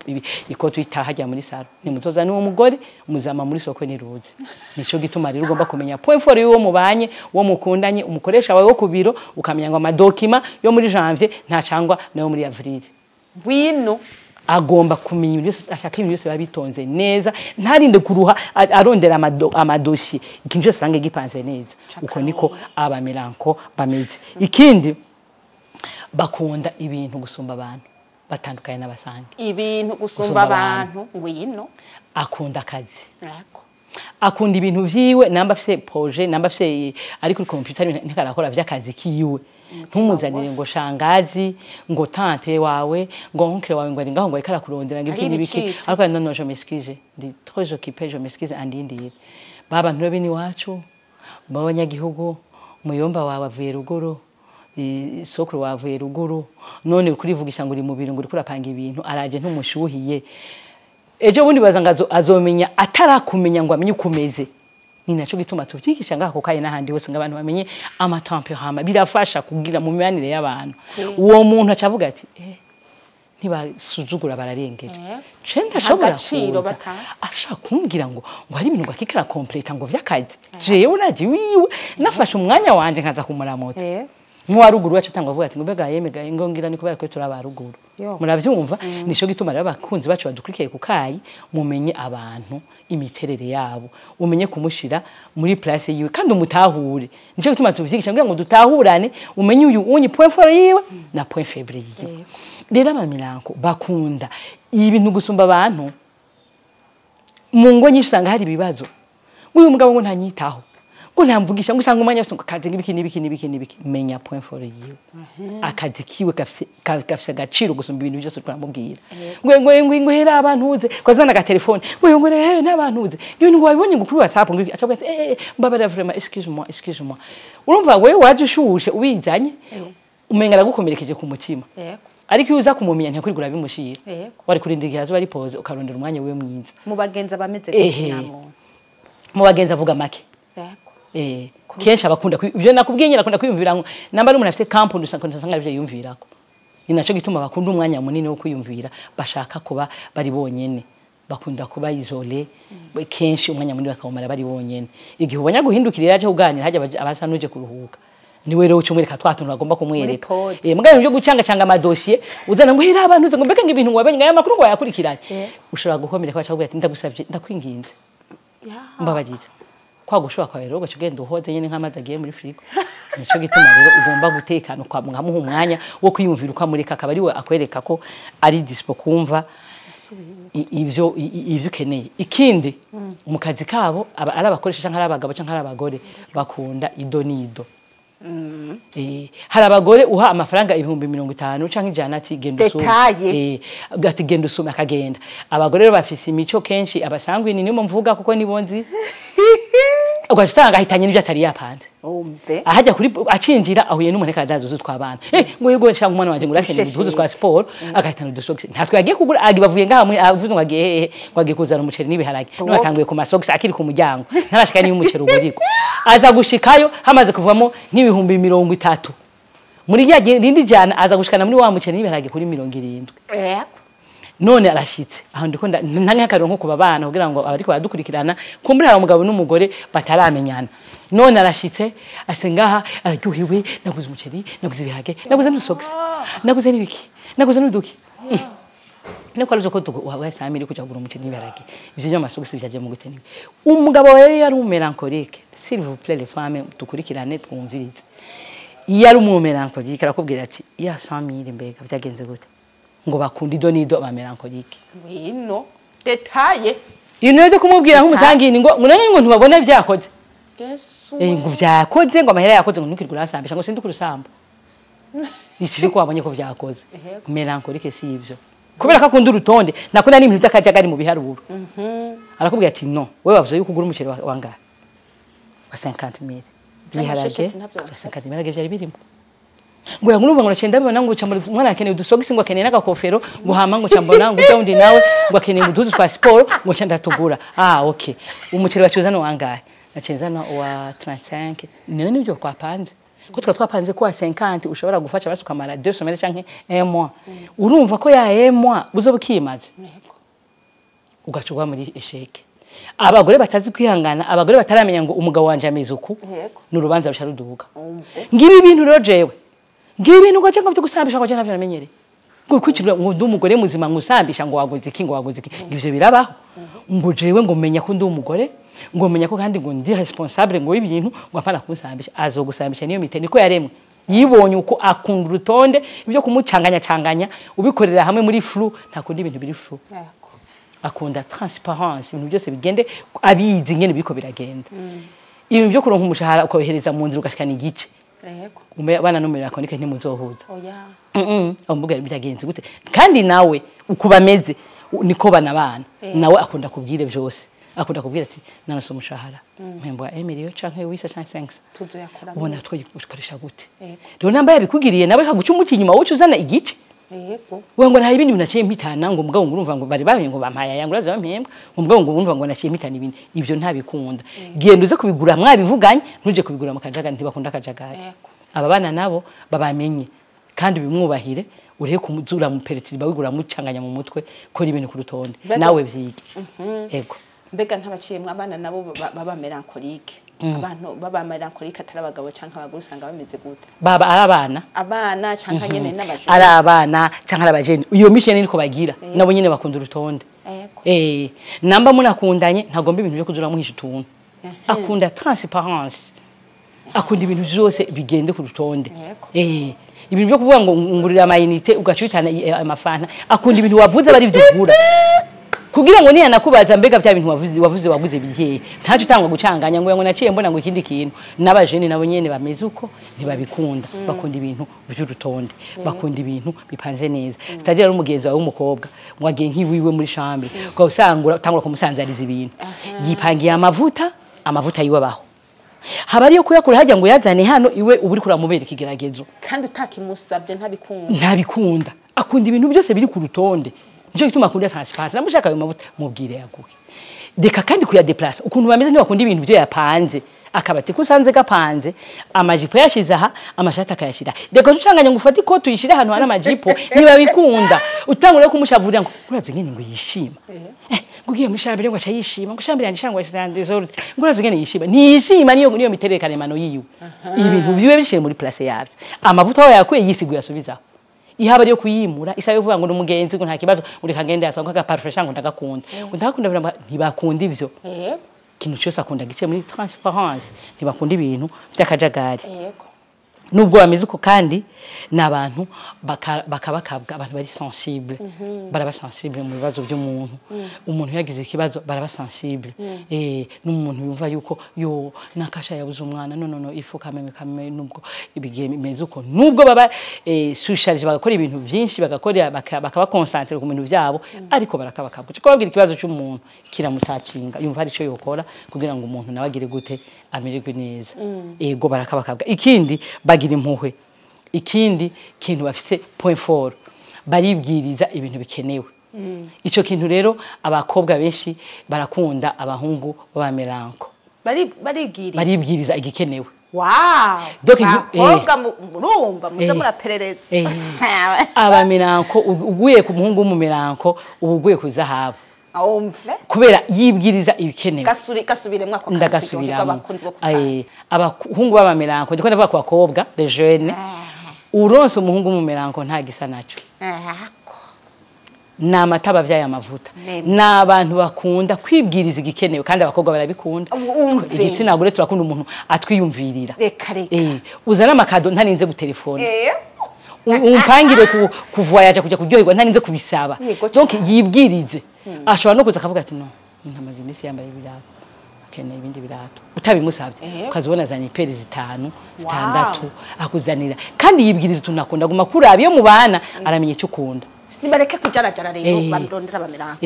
[SPEAKER 2] ikoti itaha hajya muri salon, ntimuzoza n'uwo mugore, muzama muri soko niruzi. Nico gituma rero ugomba kumenya point fort y'uwo mubanye, uwo mukundanye, umukoresha wawe wo ku biro, ukamenya ngo amadocuments yo muri janvier nta cangwa nayo muri avril.
[SPEAKER 1] Wino.
[SPEAKER 2] Agomba kumenya ibintu byose, ashaka ibintu byose biba bitonze neza, ntarinde kuruha arondera amadosiye, ikintu cyose asange gipanze neza. Uko niko abamélanco bameze. Ikindi, bakunda ibintu gusumba abantu, batandukanye n'abasanguins.
[SPEAKER 1] Ibintu gusumba
[SPEAKER 2] Gusumba
[SPEAKER 1] abantu, ngwino.
[SPEAKER 2] Akunda akazi,
[SPEAKER 1] Yego.
[SPEAKER 2] akunda ibintu vyiwe. Namba afise projet, namba afise ari kuri computer ntikarakora vy'akazi kiwe, ntumuzanire ngo shangazi, ngo tante wawe, ngo oncle wawe, ngo ari ngaho, ngo ariko arakurondera, ngo
[SPEAKER 1] Ari
[SPEAKER 2] ibiki n'ibiki.
[SPEAKER 1] ibicitse.
[SPEAKER 2] Ariko non, non, je m'excuse, ndi trop occupé, je m'excuse, andindire. Baba bantu bene iwacu b'abanyagihugu, muyomba wawe avuye ruguru, sokuru wavuye ruguru, none kurivugisha ngo uri mu biro, ngo uriko urapanga ibintu, araje ntumushuhiye. Ejo bundi baza ngo azomenya atarakumenya ngo amenye uko umeze. Ni naco gituma tuvyigisha ngaho ko kaye n'ahandi hose ngo abantu bamenye amatempéraments. Birafasha kugira mu mibanire y'abantu. Uwo muntu acavuga ati: Ntibasuzugura, bararengera." Ce ndashobora
[SPEAKER 1] Agaciro
[SPEAKER 2] kuza
[SPEAKER 1] bataha.
[SPEAKER 2] ashaka kumbwira ngo hari ibintu ngo akikara completa ngo vy'akazi, jewe naje wiwe nafashe umwanya wanje nkaza kumuramutsa. Nk'uwa ruguru wacu atangwa avuga ati ngo mbega yemega ngo ngira ni kubera ko turi aba ruguru. Muravyumva? Nico gituma rero abakunzi bacu badukurikiye ku kayi, mumenye abantu, imiterere yabo, umenye kumushira muri place yiwe kandi umutahure. Nico gituma tuvyigisha kugira ngo dutahurane, umenye uyu unyi point fort yiwe na point faible yiwe. Rero abamélanco bakunda ibintu gusumba abantu. Mu ngo nyinshi usanga hari ibibazo, uyu mugabo ngo ntanyitaho, ngo ntamvugisha, ngo usanga umwanya wose ngo akazi, ngibiki n'ibiki n'ibiki n'ibiki. Menya point fort yiwe, akazi kiwe gafise agaciro gusumba ibintu byose turamubwira ngo hera abantu uze kwazana agatelefone, ngo hewe n'abantu uze ibintu ngo wabibonye ngo kuri WhatsApp, ngo ibi, acavuga ati: Mbabarira, vraiment, excuse moi, excuse moi." Urumva wewe waje ushushe ubizanye, umenga aragukomerekeje ku mutima. Ariko iyo uza kumumenya, ntiyakwirigura bimushira. Wari kurindira igihe azoba ari posé, ukarondera umwanya wiwe mwiza.
[SPEAKER 1] Mu bagenzi abameze
[SPEAKER 2] Ehe.
[SPEAKER 1] gute nyamuntu?
[SPEAKER 2] Mu bagenzi avuga make. Kenshi abakunda ivyo nakubwiye nyine, akunda kwiyumvira ngo namba ari umuntu afite company, usanga arivyo yiyumvirako. Ni naco gituma bakunda umwanya munini wo kwiyumvira, bashaka kuba bari bonyene, bakunda kuba isolé. Kenshi umwanya munini bakawumara bari bonyene. Igihe ubonye guhindukirira aje kuganira hajya abasa n'uje kuruhuka, niwe rero uca umwereka twa tuntu bagomba kumwereka.
[SPEAKER 1] Muri pause.
[SPEAKER 2] Mugabo ibyo gucanga canga amadosiye uzana ngo hera abantu uze ngo mbega ngo ibintu ngo wabonye, ngo aya makuru ngo wayakurikiranye, ushobora gukomereka, baca ati: "Ndagusavye, ndakwinginze, mbabarira." Kwa gushobora kwawe rero ugaca ugenda uhoze nyine nk'amazi agiye muri frigo. Nico gituma rero ugomba gutekana, ukamuha umwanya wo kwiyumvira, ukamureka akaba ari we akwereka ko ari dispo kumva ivyo ukeneye. Ikindi, mu kazi kabo aba ari abakoresha canke ari abagabo canke ari abagore, bakunda ido n'ido. Hari abagore uha amafaranga 50,000 canke 100 ati: "Genda usume."
[SPEAKER 1] Détaillé.
[SPEAKER 2] Ati: "Genda usume," akagenda. Abagore rero bafise imico kenshi, abasanguins niyo mvuga kuko nibo nzi, ugasanga ahitanye n'ibyo atari yapanze.
[SPEAKER 1] Umve.
[SPEAKER 2] Ahajya kuri acinjira ahuye n'umuntu akazaza uzu twabana, ngo yego nshaka umwana wanje ngo urakeneye uduhuzu twa siporo, agahitana udusogisi ntatwe yagiye kugura. Agi bavuye ngaha muri avuze ngo agiye hehe, ngo agiye kuzana umuceri n'ibiharage, none atanguye ku masogisi akiri ku muryango, ntarashika niyo umuceri ugurirwa. Aza gushikayo hamaze kuvamo nk'ibihumbi 30 muri rya rindi jana, aza gushikana muri wa muceri n'ibiharage kuri 70. None arashitse aho ndiko ntange akarero nko kuba bana kugira ngo abariko baradukurikirana kumbura hari umugabo n'umugore bataramenyana. None arashitse ase ngaha araryohewe: "Naguze umuceri, naguze ibiharage, naguze n'udusogisi, naguze n'ibiki, naguze n'uduki." Niko ari ko uhabwa 100 000 kuja kugura umuceri n'ibiharage, ivyo by'amasogisi byaje mu gute? Niwe umugabo wawe yari umumélancolique. S'il vous plaît, les femmes, dukurikirane, twumvirize. Iyo ari umumélancolique arakubwira ati: "Ya 100 000 mbega byagenze gute?" Ngo bakunda ido n'ido, abamélancolique.
[SPEAKER 1] Ngwino, détaillé.
[SPEAKER 2] Ibintu byo kumubwira nk'umusanguin ngo none ngo ntubabona byakoze.
[SPEAKER 1] Yesu.
[SPEAKER 2] Ngo vyakoze, ngo amahera yakoze, ngo ntukirwe urasambisha, ngo sindi kurusamba isi ko wabonye ko vyakoze. Mélancolique si ivyo. Kubera ko akunda urutonde, nakunda n'ibintu by'akajagari mu biharuro. Arakubwira ati no, wewe wavuze yuko ugura umuceri wangahe? Wa 50,000. Ibiharage 50,000 byari birimo. Ngo yangurumva ngo nacenda bibona ngo camura umwana akeneye udusogisi, ngo akeneye n'agakofero, ngo hama ngo cambona ngo undi nawe ngo akeneye uduzu twa siporo, ngo ca ndatugura. Ah, okay. Umuceri wacuza no wangahe? Nacenzana wa 35. None nivyo twapanze. Ko twa twapanze ko wa 50 ushobora gufasha basi ukamara 2 semaines canke 1 mois. Urumva ko ya 1 mois uzoba ukimaze. Ugacugwa muri échec. Abagore batazi kwihangana, abagore bataramenya ngo umugabo wanje ameze uku, n'urubanza rusha ruduga. Ngibi ibintu rero jewe. Ngibi ibintu ngo cyangwa byo gusambisha ngo navyo namenyere. Ngo kwikirwa ngo ndi umugore muzima ngo usambisha ngo waguze iki ngo waguze iki. Ivyo birabaho. Ngo jewe ngo menya ko ndi umugore, ngo menya ko kandi ngo ndi responsable ngo ibintu ngo apana kunsambisha. Azogusambisha niyo mite niko yaremwe. Yibonye uko akunda urutonde, ibyo kumucanganya canganya ubikorera hamwe muri flou, ntakunda ibintu biri flou. Akunda transparence, ibintu byose bigende abizi ngene biko biragenda. Ibintu byo kuronka umushahara ukohereza mu nzira ugashikana igice.
[SPEAKER 1] Yego.
[SPEAKER 2] Bana numero yakonike ntimuzohuza.
[SPEAKER 1] Oya.
[SPEAKER 2] Amubwira byagenze gute? Kandi nawe ukubameze niko bana. Nawe akunda kubwire byose. Akunda kubwira ati nanase umushahara. Mpembo ya Emilio canke wisa canke 5.
[SPEAKER 1] Tuzoyakora.
[SPEAKER 2] Ubona twikoresha gute? Rero namba yabikugiriye nawe kaguca umuti inyuma wocu uzana igice.
[SPEAKER 1] Yego.
[SPEAKER 2] Wewe ngo nta ibindi naciye mpitana ngo mugabo ngurumva ngo bari bamenye ngo bampaye aya ngo uraza bampembwa ngo mugabo ngurumva ngo naciye mpitana ibindi ibyo ntabikunda. Genda uze kubigura mwabivuganye, ntuje kubigura mu kajagari, ntibakunda akajagari. Aba bana nabo babamenye kandi bimwubahire, ureke kumuzura mu peritiri bawigura mucanganya mu mutwe, kora ibintu ku rutonde nawe vyige. Yego.
[SPEAKER 1] Mbega ntabaciyemwe abana nabo baba mélancolique. Abantu baba mélancolique atari abagabo canke abagore usanga bameze gute?
[SPEAKER 2] Baba ari abana.
[SPEAKER 1] Abana canke nyene n'abajene.
[SPEAKER 2] Ari abana canke abajene. Iyo mission niko bagira. Nabo nyene bakunda urutonde. Namba munakundanye ntagomba ibintu byo kuzura muhisha utuntu. Akunda transparence. Akunda ibintu byose bigende ku rutonde. Ibintu byo kuvuga ngo ngurira amayinite ugacitana amafanta. Akunda ibintu wavuze bari byugura. Kugira ngo niya nakubaza mbega bya bintu wavuze waguze bihe ntacu utangwa gucanganya ngo ngo naciye mbona ngo ikindi kintu. N'abajene nabo nyene bameze uko ntibabikunda. Bakunda ibintu by'urutonde, bakunda ibintu bipanze neza. C'est-à-dire ari umugenzi wawe w'umukobwa ngo agiye nkiwiwe muri chambre ngo usangura utangura kumusanzariza ibintu, yipangiye amavuta yiwe abaho haba ariyo kuyakura hajya ngo yazane hano iwe uburi kuramubera ikigeragezo
[SPEAKER 1] kandi utakimusabye ntabikunda.
[SPEAKER 2] Ntabikunda. Akunda ibintu byose biri ku rutonde. Nico gituma akunda transparence. Namushaka ayo mavuta mubwire yaguhe. Deka kandi kuyadeplace. Ukuntu bameze ntibakunda ibintu byo yapanze. Akabati kusanze gapanze, amajipo yashize aha, amashati akayashira. Deka tucanganya ngo ufate ikoti uyishire ahantu hari amajipo, ntibabikunda. Utangure kumushavurira ngo urazi ngene ngo yishima. Ngo ugiye muri shambere ngo aca yishima, ngo shambere yanje shangwa yanze zoro. Ngo urazi ngene yishima. Ntiyishima niyo miterere mano yiwe. Ibintu biwe bishire muri place yabyo. Amavuta aho yakuye yisiguye asubizaho. Ihaba ryo kuyimura isabe kuvuga ngo numugenzi ngo nta kibazo uri kagende yatwa ka parfait ngo ndagakunda. Ndagakunda ntibakunda ivyo. Kintu cyose akunda gice muri transparence, ntibakunda ibintu by'akajagari. Nubwo bameze uko kandi nabantu bakabakabwa, abantu bari sensible. Baraba sensible mu bibazo by'umuntu. Umuntu yagize ikibazo baraba sensible. N'umuntu yumva yuko yo nakasha yabuze umwana no no no ifu kameme kameme nubwo ibigiye bimeze uko nubwo baba susharije bagakora ibintu byinshi bagakora bakaba concentré ku bintu byabo ariko barakabakabwa. Cyo kubabwira ikibazo cy'umuntu kiramutacinga yumva ari cyo yokora kugira ngo umuntu nawe agire gute amererwe neza. Ego barakabakabwa. Ikindi bagira impuhwe. Ikindi kintu bafise point fort, baribwiriza ibintu bikenewe. Ico kintu rero abakobwa benshi barakunda abahungu b'abamelanko. Baribwiriza igikenewe.
[SPEAKER 1] Wow.
[SPEAKER 2] Donc
[SPEAKER 1] abakobwa murumva muze muraperereza.
[SPEAKER 2] Abamelanko uguye ku muhungu w'umumelanko ubuguye ku zahabu.
[SPEAKER 1] Umve
[SPEAKER 2] kubera yibwiriza ibikenewe.
[SPEAKER 1] Gasubiremwo ako
[SPEAKER 2] ndagasubiramo. Abahungu b'abamelanko ndiko ndavuga ku bakobwa les jeunes. Uronse umuhungu w'umumelanko nta gisa naco. Ni amata bavyaye amavuta. Ni abantu bakunda kwibwiriza igikenewe kandi abakobwa barabikunda. Igitsina gore turakunda umuntu atwiyumvirira.
[SPEAKER 1] Reka reka.
[SPEAKER 2] Uzana amakado ntarinze gutelefona. Umpangire ku voyage kujya kuryoherwa ntarinze kubisaba. Donc yibwirize. Ashobora no kuza akavuga ati no, ntamaze iminsi yambaye ibirato. Akeneye ibindi birato. Utabimusabye ukazibona azanye iperi 5, 6 akuzanira. Kandi yibwiriza utunakunda guma kuraba iyo mubana aramenya icyo ukunda.
[SPEAKER 1] Nibareke kujarajara rero barondera aba mélanco.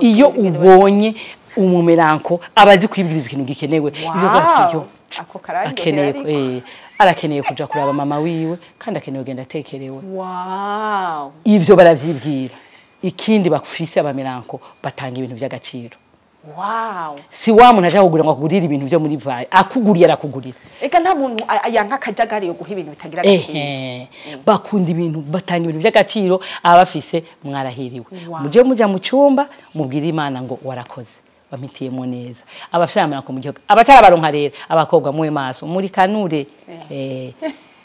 [SPEAKER 2] Iyo ubonye umu mélanco abazi kwibwiriza ikintu gikenewe, ibyo bwatsi
[SPEAKER 1] ako karangiye,
[SPEAKER 2] arakeneye kuja kuraba mama wiwe, kandi akeneye kugenda atekerewe.
[SPEAKER 1] Wow.
[SPEAKER 2] Ibyo baravyibwira. Ikindi bakufise aba mélanco, batanga ibintu by'agaciro.
[SPEAKER 1] Wow.
[SPEAKER 2] Si wa muntu aje kugura ngo akugurire ibintu byo muri vayi, akuguriye arakugurira.
[SPEAKER 1] Eka nta muntu yanka akajagari yo guha ibintu bitagira agaciro.
[SPEAKER 2] Bakunda ibintu, batanga ibintu by'agaciro. Abafise mwarahiriwe. Muje muja mu cyumba mubwira Imana ngo warakoze, bamitiyemo neza. Abafise aba mélanco mu gihugu, abatarabaronka rero, abakobwa muwe maso muri kanure,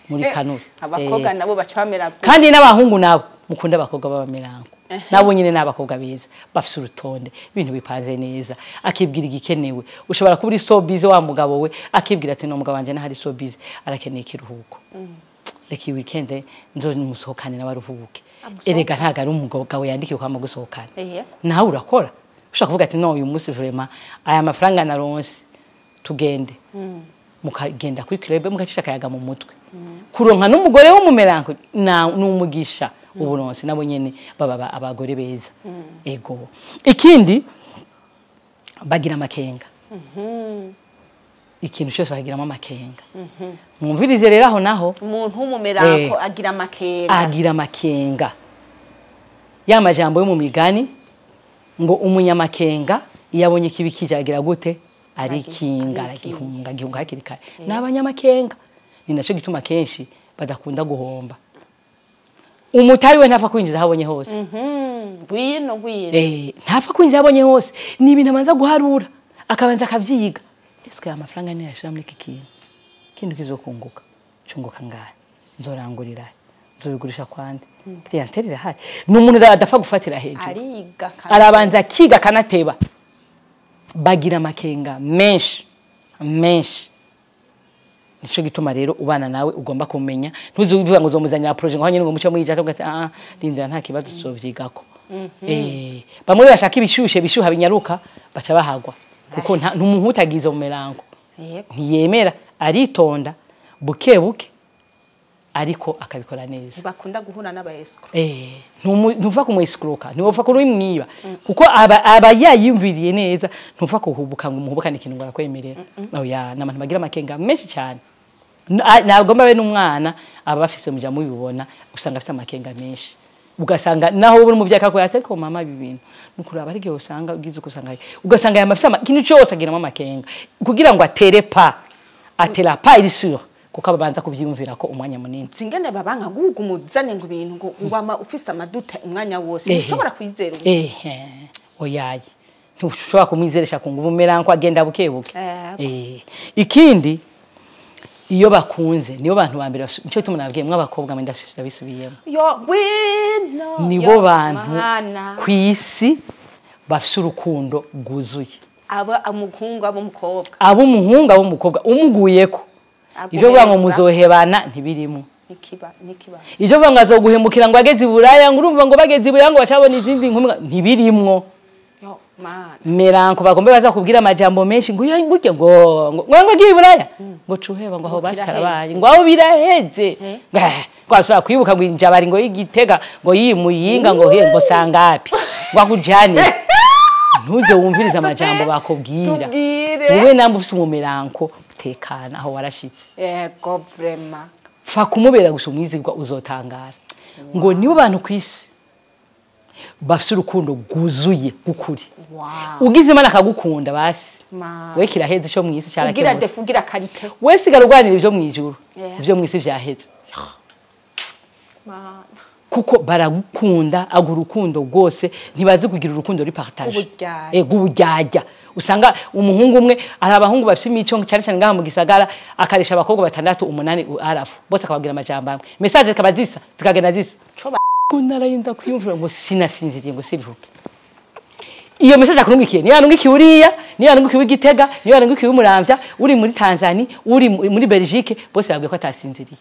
[SPEAKER 2] muri kanure.
[SPEAKER 1] Abakobwa nabo baca bamera
[SPEAKER 2] kandi n'abahungu nabo mukunda abakobwa b'aba mélanco, nabo nyine n'abakobwa beza bafise urutonde, ibintu bipanze neza, akibwira igikenewe. Ushobora kuba uri so busy wa mugabo we, akibwira ati no mugabo wanje nahari so busy, arakeneye ikiruhuko, reka iyi weekend nzo musohokane n'abaruhuke. Erega ntago ari umugabo yandikiye kwama gusohokana nawe, urakora ushobora kuvuga ati no uyu munsi vraiment aya mafaranga naronse, tugende. Mukagenda kuri club, mugacisha akayaga mu mutwe. Kuronka n'umugore w'umu mélanco ni umugisha uburonsi, nabo nyene baba abagore beza. Ego. Ikindi, bagira amakenga. Ikintu cyose bagiramo amakenga. Mwumvirize rero aho naho.
[SPEAKER 1] Umuntu w'umu mélanco agira amakenga.
[SPEAKER 2] Agira amakenga. Ya majambo yo mu migani ngo umunyamakenga iyo abonye ikibi kije agira gute? Arikinga, aragihunga, agihunga hakiri kare. Ni abanyamakenga, ni naco gituma kenshi badakunda guhomba. Umutari we ntapfa kwinjiza aho abonye hose.
[SPEAKER 1] Ngwino ngwino.
[SPEAKER 2] Ntapfa kwinjiza aho abonye hose, ni ibintu abanza guharura, akabanza akavyiga: eske aya mafaranga niyashira muri iki kintu, kintu kizokunguka, cunguka ngahe, nzorangurira he, nzobigurisha kwande, clientèle irahari? Ni umuntu adapfa gufatira hejuru.
[SPEAKER 1] Ariga.
[SPEAKER 2] Arabanza akiga, akanateba. Bagira amakenga menshi menshi. Nico gituma rero ubana nawe ugomba kumenya, ntuzi uvuga ngo uzomuzanira projet ngo hanyine ngo muco mwija, cyangwa ati ah, rindira, nta kibazo, tuzovyigako. Bamwe bashaka ibishushe bishuha binyaruka, baca bahagwa, kuko nta ntumuntu utagize mu mélanco ntiyemera, aritonda buke buke, ariko akabikora neza.
[SPEAKER 1] Ntibakunda guhura n'aba escrocs.
[SPEAKER 2] Ntuva kumwesikuruka, ntiwopfa kurumwiba, kuko aba yayiyumviriye neza. Ntuva kuhubuka ngo umuhubukane ikintu ngo arakwemerera. Oya, ni abantu bagira amakenga menshi cyane. Ntabwo mbabe n'umwana aba bafise, muja mubibona, usanga afite amakenga menshi, ugasanga naho uri umuvyeyi akakubwira ati ariko mama, ibi bintu nukuraba, ariko usanga ugize uko, usanga ugasanga aya mafise ikintu cyose agiramo amakenga kugira ngo atere pas, atera pas iri sûr, kuko ababanza kuvyiyumvira ko umwanya munini.
[SPEAKER 1] Singene babanka guhuga umuzane ngo ibintu ngo wama ufise amaduta umwanya wose, ntushobora kwizera umuntu.
[SPEAKER 2] Ehe, oyaye, ntushobora kumwizeresha ku nguvu. Mélanco agenda buke buke. Ikindi, iyo bakunze nibo bantu ba mbere nico gituma nabwiye mw'abakobwa mwe, ndabisubiyemo,
[SPEAKER 1] Yo ngwino.
[SPEAKER 2] Nibo
[SPEAKER 1] yo
[SPEAKER 2] bantu
[SPEAKER 1] mana.
[SPEAKER 2] kw'isi bafise urukundo rwuzuye.
[SPEAKER 1] Aba umuhungu, aba umukobwa.
[SPEAKER 2] Ab'umuhungu, ab'umukobwa, umuguyeko ibyo kuvuga ngo
[SPEAKER 1] Aguhereza.
[SPEAKER 2] muzohebana ntibirimo.
[SPEAKER 1] Nikiba nikiba.
[SPEAKER 2] Ibyo kuvuga ngo azoguhemukira ngo ageze i Buraya, ngo urumva ngo bageze i Buraya ngo bacabona izindi nkumi, ntibirimwo.
[SPEAKER 1] Yo mana.
[SPEAKER 2] Mélanco bagombe baza kubwira amajambo menshi ngo uyu burya ngo agiye i Buraya ngo cuheba, ngo aho
[SPEAKER 1] Ngo
[SPEAKER 2] basi
[SPEAKER 1] kiraheze.
[SPEAKER 2] Karabaye, ngo aho biraheze.
[SPEAKER 1] Eh.
[SPEAKER 2] Ngo asubira kwibuka ngo injabari ngo y'igitega ngo yimuyinga ngo he ngo sangapi ngo akujane. Ntuze wumvirize amajambo bakubwira.
[SPEAKER 1] Tubwire.
[SPEAKER 2] Wowe namba ufise umu mélanco, tekana, aho warashitse.
[SPEAKER 1] Yego, vraiment.
[SPEAKER 2] Pfa kumubera gusa umwizigwa, uzotangara ngo nibo bantu ku isi bafise urukundo rwuzuye rw'ukuri. Ugize Imana akagukunda basi, we kiraheze ico mw'isi
[SPEAKER 1] ugira
[SPEAKER 2] cyarakemutse.
[SPEAKER 1] Défaut, ugira qualité.
[SPEAKER 2] We sigara urwanira ivyo mw'ijuru. Ivyo mw'isi vyaheze.
[SPEAKER 1] Mana.
[SPEAKER 2] Kuko baragukunda, aguha urukundo rwose, ntibazi kugira urukundo ruri partagé.
[SPEAKER 1] Uburyarya.
[SPEAKER 2] Rw'uburyarya. Usanga umuhungu umwe, hari abahungu bafite imico cyane cyane ngaha mu gisagara, akaresha abakobwa batandatu, umunani, arafu bose akababwira amajambo amwe, message zikaba zisa, zikagenda zisa.
[SPEAKER 1] Co.
[SPEAKER 2] Ko narayinda kwiyumvira ngo sinasinziriye, ngo s'il vous plaît, iyo message akurungikiye niyo yarungikiye uriya, niyo yarungikiye uw'Igitega, niyo yarungikiye uw'Umuramvya, uri muri Tanzania, uri muri Belgique, bose babwiye ko atasinziriye.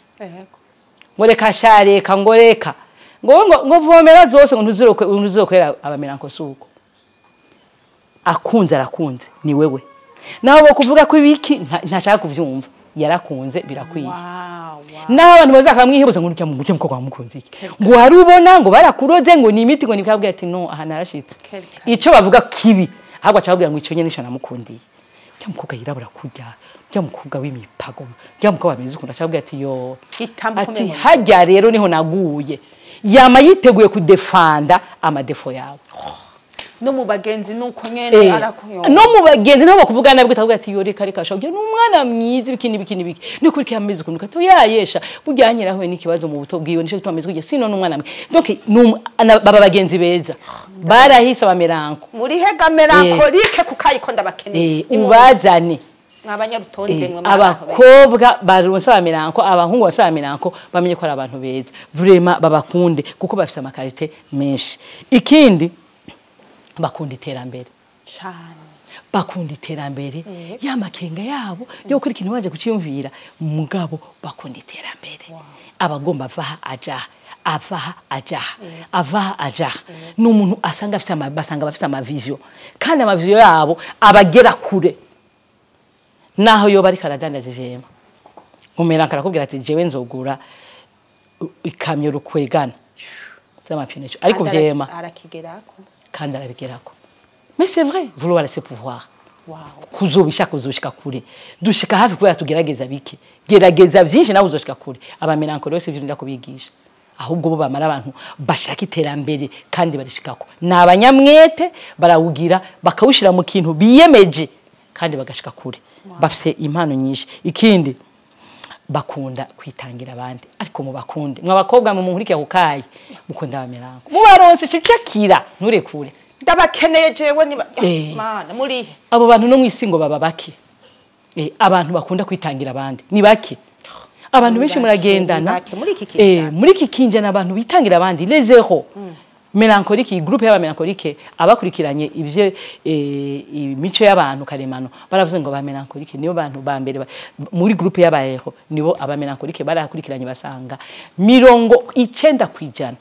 [SPEAKER 2] Ngo reka sha, reka, ngo reka, ngo vomera zose, ngo ntuzirokwera. Aba mélanco suko akunze, arakunze, ni wewe naho bo kuvuga ko ibiki ntashaka kuvyumva. Yarakunze birakwiye. Naho abantu bazakamwihebuza ngo urya mukobwa wamukunze iki, ngo warubona ngo barakuroze, ngo ni imiti, ngo nibwabwiye ati no, aha narashitse. Ico bavuga kibi ahubwo acababwira ngo ico nyene nico namukundiye. Urya mukobwa yirabura kurya, urya mukobwa w'imipago, urya mukobwa ameze ukuntu, acababwira ati yo, ati hajya rero niho naguye. Yama yiteguye kudefanda amadefo yawe.
[SPEAKER 1] No mu bagenzi nuko nyene arakunyoma.
[SPEAKER 2] No mu bagenzi nabo bakuvuga nabi gutavuga ati yo reka reka shaje n'umwana mwiza ibiki n'ibiki n'ibiki. Ni kuri ameze ukuntu kato yayesha bujyanye rahuye n'ikibazo mu buto bwiwe nico gituma ameze kujya sino n'umwana mwe. Donc baba bagenzi beza. Barahise abameranko.
[SPEAKER 1] Muri hega melancholique kukayiko ndabakeneye.
[SPEAKER 2] Ubazane.
[SPEAKER 1] Mwabanyarutonde mwe
[SPEAKER 2] abakobwa baronse abameranko, abahungu baronse abameranko bamenye ko ari abantu beza. Vraiment babakunde kuko bafite amakarite menshi. Ikindi bakunda iterambere
[SPEAKER 1] cyane,
[SPEAKER 2] bakunda iterambere ya makenga yabo yo kuri ikintu baje kuciyumvira, mugabo bakunda iterambere. Abagomba avaha ajaha, avaha ajaha, avaha ajaha. N'umuntu asanga afite basanga bafite amavision, kandi amavision yabo abagera kure. Naho yo bari karadandaza ijema, umera karakubwira ati jewe nzogura ikamyo rukwegana z'amapine, ariko vyema
[SPEAKER 1] arakigerako
[SPEAKER 2] kandi arabigerako. Mais c'est vrai, vouloir laisser pouvoir.
[SPEAKER 1] Wow.
[SPEAKER 2] Kuzobisha kuzoshika kure. Dushika hafi kubera tugerageza bike. Gerageza byinshi nawe uzoshika kure. Abamelancholique yose ivyo ndakubigisha. Ahubwo bo bamara abantu bashaka iterambere kandi barishikako. Ni abanyamwete barawugira bakawushira mu kintu biyemeje kandi bagashika kure. Bafise impano nyinshi. Ikindi bakunda kwitangira abandi, ariko mubakunde. Mwa bakobwa mu munkurikira kukayi mukunda abamelanko. Mubaronse cicakira nturekure.
[SPEAKER 1] Ndabakeneye jewe ni mana muri
[SPEAKER 2] abo bantu no mwisi ngo baba bake. Abantu bakunda kwitangira abandi ni bake. Abantu benshi muragendana muri iki kinjana abantu bitangira abandi les zéro. Mélancolique, groupe y'aba mélancolique abakurikiranye ivyo imico y'abantu karemano baravuze ngo ba mélancolique nibo bantu ba mbere muri groupe y'aba héros, nibo aba mélancolique barakurikiranye basanga 90%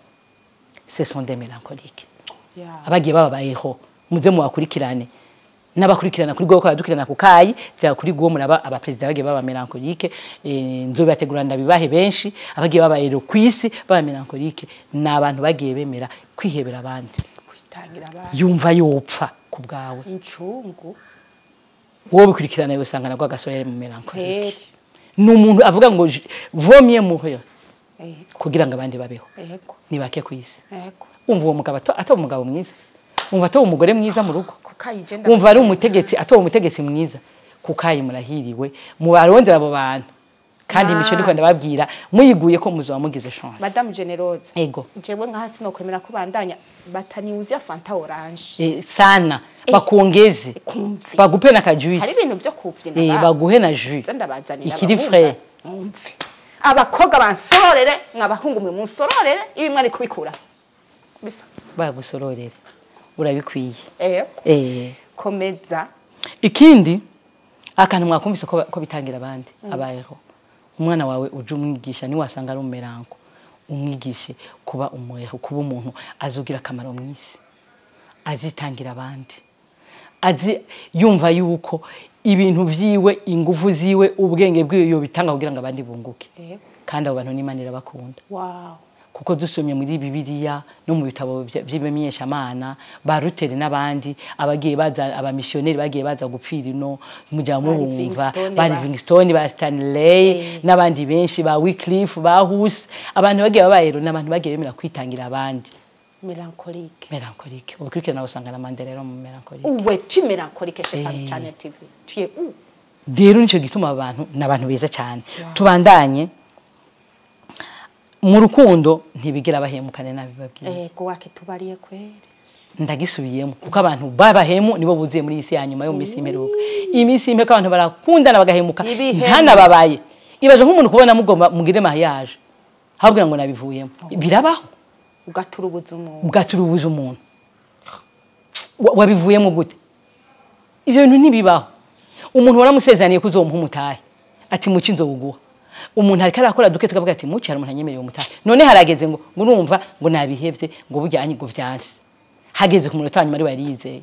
[SPEAKER 2] ce sont des mélancoliques. Abagiye baba ba héros muze mu bakurikirane n'abakurikirana kuri gwo badukirana kukayi bya kuri gwo muraba aba president bagiye baba mélancolique, nzobategura ndabibahe benshi abagiye baba héros kwisi baba mélancolique n'abantu bagiye bemera kwihebera abandi,
[SPEAKER 1] kwitangira abandi,
[SPEAKER 2] yumva yopfa ku bwawe
[SPEAKER 1] incungu.
[SPEAKER 2] Wowe bikurikirana yosanga nagwa gasore mu mélancolique. N'umuntu avuga ngo vaut mieux mourir kugira ngo abandi babeho. Ni bake kwisi. Umva uwo mugabo ataba umugabo mwiza, umva ataba umugore mwiza mu rugo, umva ari umutegetsi ataba umutegetsi mwiza. Kukayi murahiriwe mubarondera abo bantu kandi imico ndiko ndababwira muyiguye ko muzoba mugize chance.
[SPEAKER 1] Madame Generose,
[SPEAKER 2] ego
[SPEAKER 1] jewe nka hasi no kwemera ko bandanya bataniuzia Fanta orange
[SPEAKER 2] sana bakongeze bagupe na kajuice.
[SPEAKER 1] Hari ibintu byo kuvyina
[SPEAKER 2] baguhe na jus ikiri frais.
[SPEAKER 1] Abakobwa bansororere mwabahungu mwe munsororere ibi mwari kubikura bisa
[SPEAKER 2] bagusororere urabikwiye.
[SPEAKER 1] Komeza.
[SPEAKER 2] Ikindi akantu mwakumvise ko bitangira abandi abayeho. Umwana wawe uje umwigisha ni wasanga ari umumeranko, umwigishe kuba umuyeho, kuba umuntu azogira akamaro mu isi, azitangira abandi, azi yumva yuko ibintu vyiwe, ingufu ziwe, ubwenge bwiwe yo bitanga kugira ngo abandi bunguke. Kandi abo bantu n'Imana irabakunda.
[SPEAKER 1] Wow.
[SPEAKER 2] Kuko dusomye muri Bibiliya no mu bitabo by'imenyeshamana ba Luther n'abandi abagiye baza, abamissionnaire bagiye baza gupfira ino mujya mubumva ba Livingstone, ba Stanley n'abandi benshi, ba Wycliffe, ba Hus, abantu bagiye babayero n'abantu bagiye bemera kwitangira abandi.
[SPEAKER 1] Mélancolique.
[SPEAKER 2] Mélancolique. Ukurikirana usanga na Mandela rero mu mélancolique.
[SPEAKER 1] Uwe tu mélancolique chez Channel TV. Tu es où?
[SPEAKER 2] Rero nico gituma abantu n'abantu beza cyane. Tubandanye mu rukundo ntibigira bahemukane nabibabwiye.
[SPEAKER 1] Ego wake tubariye kwere.
[SPEAKER 2] Ndagisubiyemo kuko abantu babahemu nibo buzuye muri isi ya nyuma yo mu misi imperuka. Imisi imperuka abantu barakundana bagahemuka ntanababaye. Ibaje nk'umuntu kubona mugomba mugire mariage. Habwira ngo nabivuyemo. Birabaho.
[SPEAKER 1] Ugaturubuza umuntu.
[SPEAKER 2] Ugaturubuza umuntu. Wabivuyemo gute? Ivyo bintu ntibibaho. Umuntu waramusezeraniye kuzomuha umutahe. Ati muci nzoguha. Umuntu ariko arakora duke tukavuga ati muci hari umuntu anyemereye umutahe. None harageze ngo urumva ngo nabihevye ngo burya ngo vyanse. Hageze ku munota nyuma ari warizeye.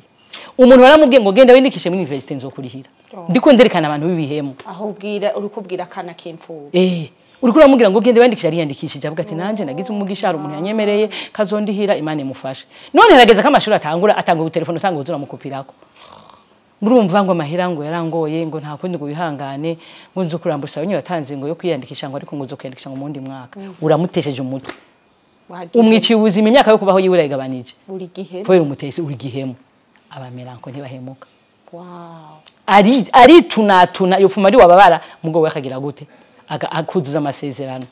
[SPEAKER 2] Umuntu waramubwiye ngo genda windikishe muri university nzokurihira. Ndiko nderekana abantu b'ibihemu.
[SPEAKER 1] Aho ubwira uri kubwira akana k'imfubyi.
[SPEAKER 2] Uriko uramubwira ngo gende wandikisha, ariyandikishije, avuga ati nanje nagize umugisha, hari umuntu yanyemereye kazondihira, Imana imufashe. None harageze ko amashuri atangura, atanga utelefone, utanga uzuramukupirako. Murumva ngo amahera ngo yarangoye, ngo nta kundi, ngo wihangane, ngo nzo kurambusha abanye watanze ngo yo kwiyandikisha, ngo ariko ngo nzo kwiyandikisha ngo mu wundi mwaka. Uramutesheje umutwe.
[SPEAKER 1] Wagiye
[SPEAKER 2] Umwiciye ubuzima, imyaka yo kubaho yiwe urayigabanije.
[SPEAKER 1] Buri gihe.
[SPEAKER 2] Kubera umutesi uri gihemu. Abamélanco ntibahemuka.
[SPEAKER 1] Wow.
[SPEAKER 2] Ari aritunatuna, yofuma ari wababara, mugo we akagira gute? Akuzuza amasezerano.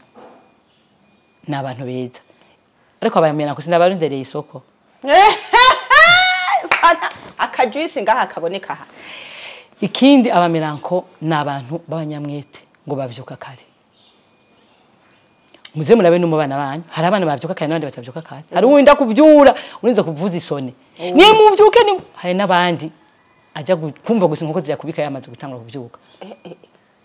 [SPEAKER 2] Ni abantu beza, ariko abamélanco sinabarundereye isoko.
[SPEAKER 1] Fana akajuisi ngaha kaboneka aha.
[SPEAKER 2] Ikindi, abamélanco ni abantu b'abanyamwete, ngo bavyuka kare. Muze murabe no mu bana banyu, hari abana bavyuka kare n'abandi batavyuka kare. Hari uwinda kuvyura urinze kuvuza isoni, ni muvyuke, ni hari n'abandi aja kumva gusa inkoko ziyakubika yamaze gutangura kuvyuka.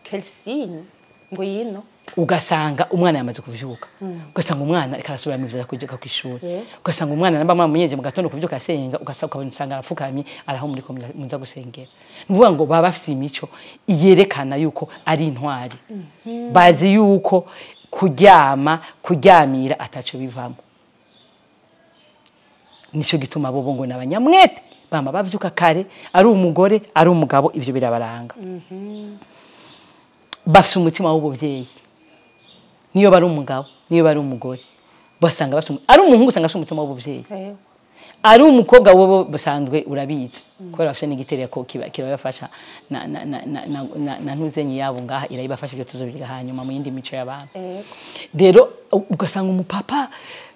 [SPEAKER 1] Quel signe ngo yino.
[SPEAKER 2] Ugasanga umwana yamaze kuvyuka, ugasanga umwana ariko arasubiramo ivyo kujya kw'ishuri, ugasanga umwana namba mwamunyeje mu gatondo kuvyuka asenga, ugasanga ukabona usanga arapfukamye araho muri ko muza gusengera. Ni ukuvuga ngo baba bafise imico yerekana yuko ari intwari, bazi yuko kuryama kuryamira ataco bivamo. Nico gituma bobo ngo n'abanyamwete, bama bavyuka kare, ari umugore ari umugabo, ivyo birabaranga. Bafise umutima w'ubuvyeyi, niyo bari umugabo niyo bari umugore, basanga bafise ari umuhungu usanga afise umutima w'ubuvyeyi, ari umukobwa wowe busanzwe urabizi, kubera bafise n'igitereko kirabafasha na ntuzenyi yabo ngaha irayibafasha. Ibyo tuzobiga hanyuma mu yindi mico y'abantu. Rero ugasanga umupapa,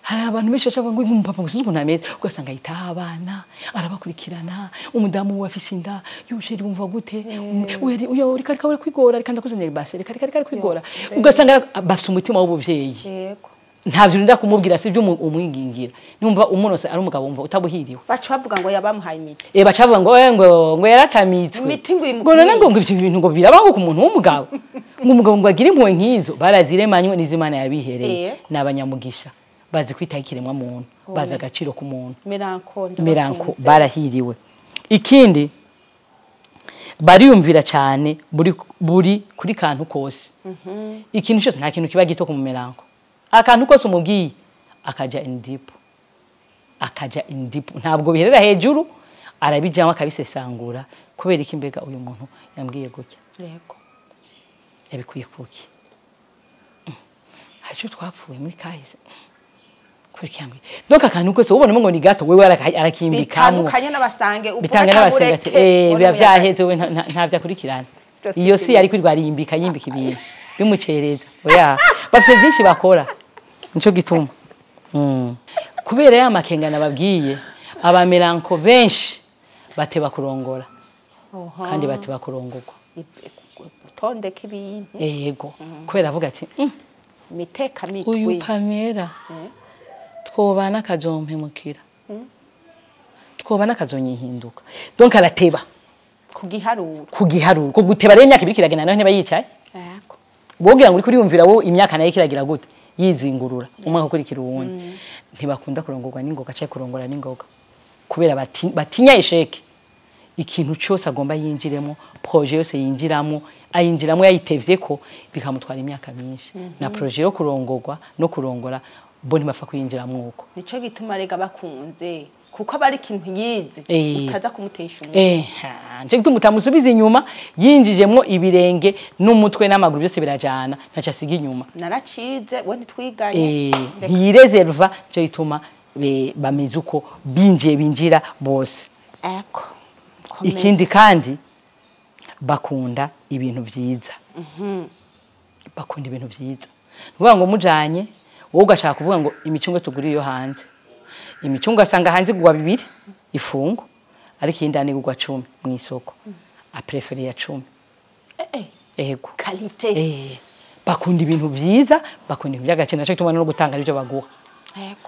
[SPEAKER 2] hari abantu benshi baca bavuga ngo umupapa ngo sinzi ukuntu ameze, ugasanga yitaho abana, arabakurikirana. Umudamu we afise inda yuje, wumva gute? Uyu reka reka kwigora, reka ndakuzanira ibase, reka reka reka kwigora. Ugasanga bafise umutima w'ubuvyeyi. Ntabyo urinda kumubwira, si ibyo umwingingira. Numva umunose ari umugabo, wumva utabuhiriwe.
[SPEAKER 1] Baca bavuga ngo yabamuhaye imiti.
[SPEAKER 2] Baca bavuga ngo ngo yaratamitswe.
[SPEAKER 1] Imiti ngo iri mu
[SPEAKER 2] Ngo none ngo
[SPEAKER 1] kumwica.
[SPEAKER 2] Ibyo bintu ngo birabaho ku muntu w'umugabo, ngo umugabo ngo agire impuhwe nk'izo, baraziremanywe n'izimana yabihereye. Ni abanyamugisha, bazi kwitaho ikiremwa muntu, bazi agaciro k'umuntu.
[SPEAKER 1] Mélanco.
[SPEAKER 2] Mélanco barahiriwe. Ikindi, bariyumvira cyane buri kuri kantu kose, ikintu cyose. Nta kintu kiba gito ku mumélanco. Akantu kose umubwiye akaja in deep, akaja in deep, ntabwo biherera hejuru, arabijyamo akabisesangura. Kubera iki mbega uyu muntu yambwiye gutya? Yabikuye kuki? Hari icyo twapfuye muri kahise? Kubera iki yambwiye? Donc akantu kose ubonamo ngo ni gato, wewe arakimbikamwo.
[SPEAKER 1] Bitandukanye n'abasanguin, uvuga
[SPEAKER 2] Bitanga
[SPEAKER 1] cyangwa
[SPEAKER 2] n'abasenga ati
[SPEAKER 1] ureke,
[SPEAKER 2] biba
[SPEAKER 1] ubona.
[SPEAKER 2] vyaheze, we ntavyo akurikirana.
[SPEAKER 1] Byose
[SPEAKER 2] Iyo si
[SPEAKER 1] biri.
[SPEAKER 2] ari kwirirwa arimbika yimbika ibintu bimucereza. Oya, bafite byinshi bakora, nico gituma kubera ya makenga nababwiye, abamélanco benshi bateba kurongora kandi bateba kurongorwa.
[SPEAKER 1] Utondeka ibintu.
[SPEAKER 2] Yego, kubera avuga ati
[SPEAKER 1] Imiteka mitwe.
[SPEAKER 2] Uyu Pamela twobana akazompemukira, twobana akazonyihinduka, donc arateba.
[SPEAKER 1] Ku giharuro.
[SPEAKER 2] Ku giharuro, ku guteba rero, imyaka 2 kiragenda nayo ntiba yicaye. Wogira ngo uri kuriyumvira wowe, imyaka nayo kiragira gute? Yizingurura umwaka ukurikira uwundi. Ntibakunda kurongorwa n'ingoga cyangwa kurongora n'ingoga, kubera batinya échec. Ikintu cyose agomba yinjiremo, projet yose yinjiramo, ayinjiramo yayitevye ko bikamutwara imyaka myinshi. Na projet yo kurongorwa no kurongora bo ntibapfa kuyinjiramo uko.
[SPEAKER 1] Nico gituma rega bakunze, kuko aba ari ikintu yize, utaza kumutesha umutwe.
[SPEAKER 2] Nico gituma utamusubiza inyuma, yinjijemwo ibirenge n'umutwe n'amaguru byose birajana, ntaco asiga inyuma.
[SPEAKER 1] Naracize, we ntitwiganye.
[SPEAKER 2] Ntiyireserva. Nico gituma bameze uko, binjiye binjira bose.
[SPEAKER 1] Komeza.
[SPEAKER 2] Ikindi kandi, bakunda ibintu vyiza, bakunda ibintu vyiza. Ni ukuvuga ngo mujanye, wowe ugashaka kuvuga ngo imicungwe tugurira iyo hanze, imicungwe asanga hanze igurwa 2 ifungo, ariko iyindi igurwa 10 mu isoko, aprefere ya 10. Ego.
[SPEAKER 1] Qualité.
[SPEAKER 2] Bakunda ibintu vyiza, bakunda ibintu by'agaciro, naco gituma no gutanga arivyo baguha.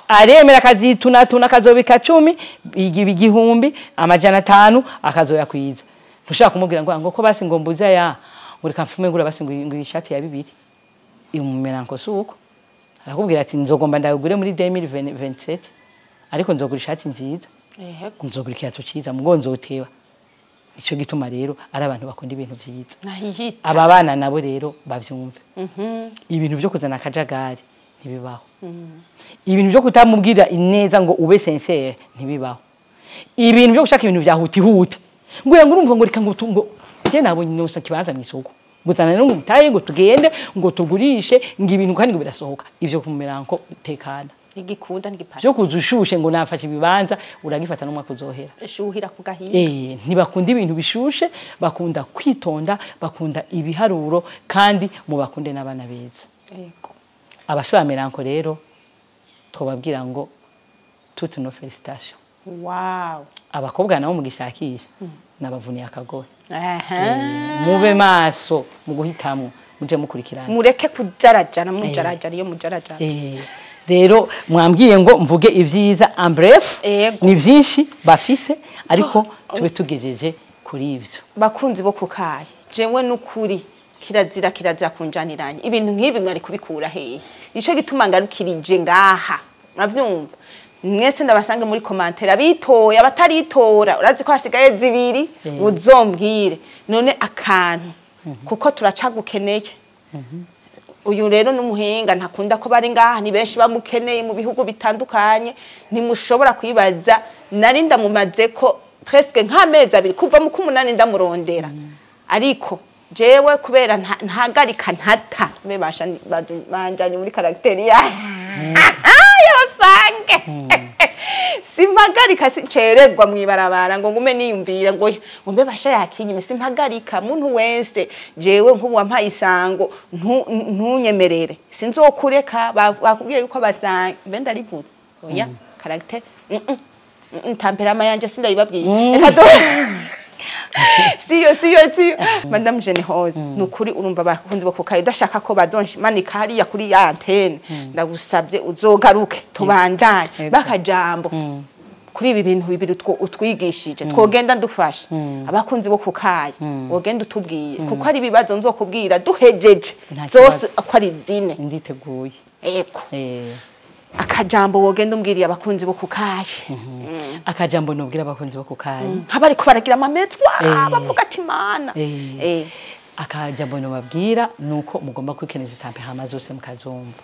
[SPEAKER 2] Aremera akazitunatuna, akazobika 10, 1500 akazoyakwiza. Ntushaka kumubwira ngo ko basi ngo mbuze aya, ngo reka mfume ngura basi ngo ishati ya 2. Imumélanco si uko, arakubwira ati nzogomba ndayigure muri 2027, ariko nzogura ishati nziza, nzogura ikirato ciza, mugo nzoteba. Ico gituma rero ari abantu bakunda ibintu vyiza.
[SPEAKER 1] Nahihita.
[SPEAKER 2] Aba bana nabo rero bavyumve. Ibintu vyo kuzana akajagari ntibibaho. Ibintu vyo kutamubwira ineza ngo ube sincere ntibibaho. Ibintu vyo gushaka ibintu vya huti huti. Ngo urumva ngo reka ngo ngo je nabonye nosa kibanza mw'isoko. Guzana rero ngo mutaye ngo tugende ngo tugurishe ngo ibintu kandi ngo birasohoka. Ivyo kumera nko tekana.
[SPEAKER 1] Ntigikunda ntigipasha.
[SPEAKER 2] Vyo kuzushushe ngo nafashe ibibanza uragifata n'umwaka uzohera.
[SPEAKER 1] Shuhira ku gahinga.
[SPEAKER 2] Ntibakunda ibintu bishushe, bakunda kwitonda, bakunda ibiharuro kandi mubakunde n'abana beza.
[SPEAKER 1] Yego.
[SPEAKER 2] Abasore mélanco rero twababwira ngo toutes nos félicitations.
[SPEAKER 1] Wow.
[SPEAKER 2] Abakobwa nabo mugishakisha nabavuniye akagohe.
[SPEAKER 1] Aha.
[SPEAKER 2] Mube maso mu guhitamwo, muje mukurikirana.
[SPEAKER 1] Mureke kujarajana, mujarajana iyo mujarajana.
[SPEAKER 2] Rero mwambwiye ngo mvuge ivyiza en bref.
[SPEAKER 1] Ego.
[SPEAKER 2] Ni vyinshi bafise ariko tube tugejeje kuri ivyo.
[SPEAKER 1] Bakunzi bo kukaye, jewe nukuri kirazira kirazira kunjaniranye ibintu nk'ibi mwari kubikura hehe? Nico gituma ngarukirije ngaha, muravyumva mwese. Ndabasange muri commentaire abitoye, abataritora, urazi ko hasigaye zibiri, muzombwire none akantu kuko turacagukeneye. Uyu rero n'umuhinga ntakunda ko bari ngaha, ni benshi bamukeneye mu bihugu bitandukanye, ntimushobora kwibaza. Nari ndamumaze ko presque nk'amezi 2 kuva mu kumunani ndamurondera, ariko jewe kubera ntagarika ntata mbe basha banjanye muri caractère ya yabasange, simpagarika, sincererwa mwibarabara ngo ngume niyumvira ngo mbe basha yakinyime. Simpagarika muntu wese. Jewe nk'ubu wampaye isango, ntunyemerere, sinzokureka. Bakubwiye yuko basange mbe ndarivuze oya caractère tempérament yanje sindayibabwiye. Reka do siyo siyo siyo. Madame Generose, nukuri urumva bakundi bokukaye udashaka ko badonshi manika hariya kuri ya antenne, ndagusabye uzogaruke tubandanye.
[SPEAKER 2] Ego.
[SPEAKER 1] Bakajambo kuri ibi bintu bibiri utwigishije twogenda ndufasha abakunzi bo kukaye, wogenda utubwiye kuko ari ibibazo nzokubwira duhejeje
[SPEAKER 2] Nta
[SPEAKER 1] zose
[SPEAKER 2] kibazo.
[SPEAKER 1] uko ari zine.
[SPEAKER 2] Nditeguye.
[SPEAKER 1] Ego. Akajambo wogenda umbwiriye abakunzi bo kukaye.
[SPEAKER 2] Akajambo nubwira abakunzi bo kukaye,
[SPEAKER 1] nk'abariko baragira amamezwa bavuga ati mana.
[SPEAKER 2] Akajambo nobabwira nuko mugomba kwikeneza tempérament zose mukazumva,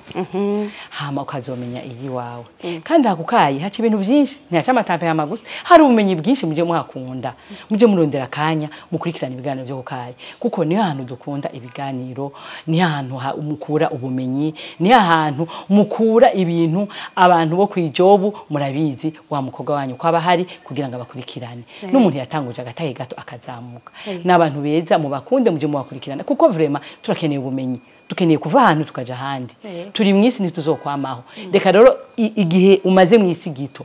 [SPEAKER 2] hama ukazomenya iyi wawe. Kandi hakukayi haca ibintu byinshi, ntihaca amatempérament gusa, hari ubumenyi bwinshi. Muje muhakunda, muje murondera akanya mukurikirana ibiganiro byo kukayi, kuko niho hantu dukunda ibiganiro, niho hantu mukura ubumenyi, niho hantu mukura ibintu. Abantu bo kwijobu murabizi, wa mukobwa wanyu ko aba hari kugira ngo abakurikirane, n'umuntu yatanguje agatahe gato akazamuka. N'abantu beza, mubakunde, muje mubakurikirana, kuko vraiment turakeneye ubumenyi, dukeneye kuva ahantu tukaja ahandi. Turi mu isi, ntituzokwamaho. Reka rero igihe umaze mu isi gito,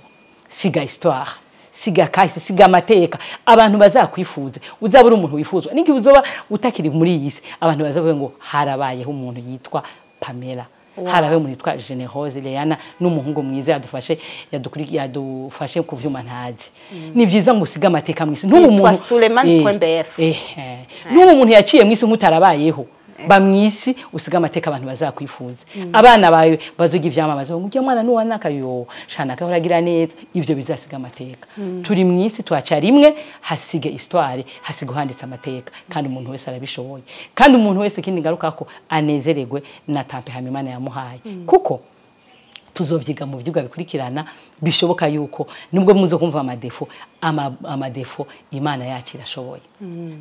[SPEAKER 2] siga histoire, siga kahise, siga amateka, abantu bazakwifuze, uzaba uri umuntu wifuzwa n'igihe uzoba utakiri muri iyi si. Abantu bazavuga ngo harabayeho umuntu yitwa Pamela, harabayeho umuntu yitwa Generose Leana, n'umuhungu mwiza yadufashe, yadufashe ku vyuma ntazi. Ni vyiza ngo usige amateka mu isi. N'ubu
[SPEAKER 1] Yitwa
[SPEAKER 2] umuntu
[SPEAKER 1] Suleiman Kwembefu.
[SPEAKER 2] N'ubu umuntu yaciye mu isi nk'utarabayeho, ba mwisi usiga amateka abantu bazakwifuza, abana bawe bazoga ivyamamaza ngo ujya mwana nuwanaka yo shana kahora agira neza. Ivyo bizasiga amateka. Turi mwisi twaca rimwe, hasige histoire, hasige uhanditse amateka, kandi umuntu wese arabishoboye. Kandi umuntu wese, ikindi ngaruka ko anezererwe na tempérament Imana yamuhaye, kuko tuzovyiga mu vyigwa bikurikirana. Bishoboka yuko nubwo muzo kumva amadéfauts, amadéfauts Imana yacu irashoboye,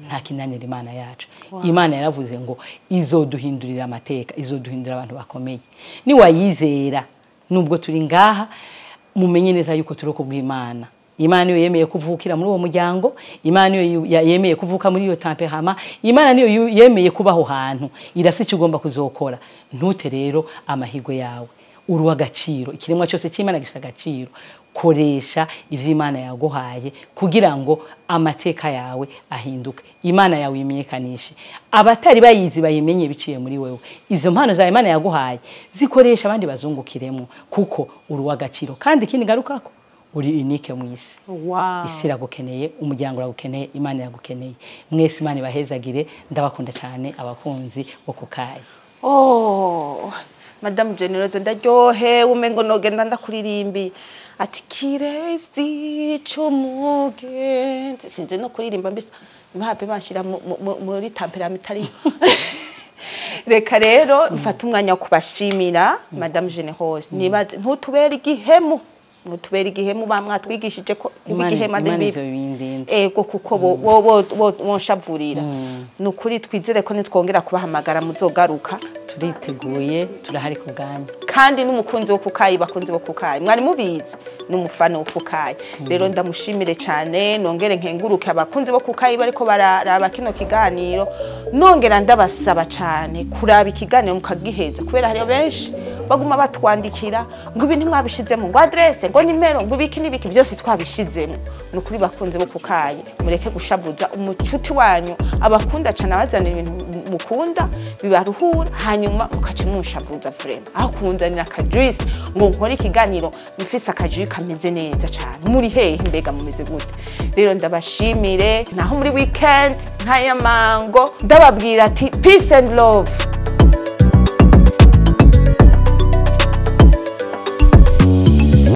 [SPEAKER 2] nta kinanira Imana yacu. Imana yaravuze ngo izoduhindurira amateka, izoduhindurira abantu bakomeye niwayizera. Nubwo turi ngaha, mumenye neza yuko turi kubw'Imana. Imana niyo yemeye kuvukira muri uwo muryango, Imana niyo yemeye kuvuka muri iyo tempérament, Imana niyo yemeye kubaho hantu, irafite icyo ugomba kuzokora. Ntute rero amahirwe yawe, uri uw'agaciro. Ikiremwa cyose cy'Imana gifite agaciro. Koresha ivyo Imana yaguhaye kugira ngo amateka yawe ahinduke, Imana yawe imenyekanishe, abatari bayizi bayimenye biciye muri wewe. Izo mpano zawe Imana yaguhaye zikoresha, abandi bazungukiremo, kuko uri uw'agaciro. Kandi ikindi ngarukako, uri unique mu isi. Isi iragukeneye, umuryango uragukeneye, Imana iragukeneye. Mwese Imana ibahezagire. Ndabakunda cyane abakunzi bo kukayi.
[SPEAKER 1] Oh, Madame Generose, ndaryohewe, umengo nogenda ndakuririmbi. Ati kirezi c'umugenzi, sinzi no kuririmba mbisa, ntibabe banshira muri tempérament itari. Reka rero mfate umwanya wo kubashimira, Madame Generose. Nibaze ntutubere igihemu, ntutubere igihemu. Bamwatwigishije ko kuba igihemu ari
[SPEAKER 2] Imana
[SPEAKER 1] bibi.
[SPEAKER 2] Ivyo bindinda.
[SPEAKER 1] Ego, kuko bo bonshavurira. Ni ukuri, twizere ko nitwongera kubahamagara muzogaruka.
[SPEAKER 2] Turiteguye, turahari ku bwanyu.
[SPEAKER 1] Kandi n'umukunzi wo kukayi, bakunzi bo kukayi, mwari mubizi, n'umufana wo kukayi. Rero ndamushimire cyane, nongere nkenguruke abakunzi bo kukayi bariko bararaba kino kiganiro. Nongera ndabasaba cyane kuraba ikiganiro mukagiheza, kubera hariyo benshi baguma batwandikira ngo ibi ntimwabishizemo, ngo adresse, ngo nimero, ngo ibiki n'ibiki, byose twabishizemo. Ni ukuri, bakunze bo kukayi, mureke gushabuza umucuti wanyu abakunda cyane, abazanira ibintu mukunda bibaruhura, hanyuma mukaca munshavuza. Vraiment, aho kunzanira akajuice ngo nkore ikiganiro mfise akajus kameze neza cyane, muri hehe mbega, mumeze gute? Rero ndabashimire, naho muri weekend nk'aya mango ndababwira ati peace and love.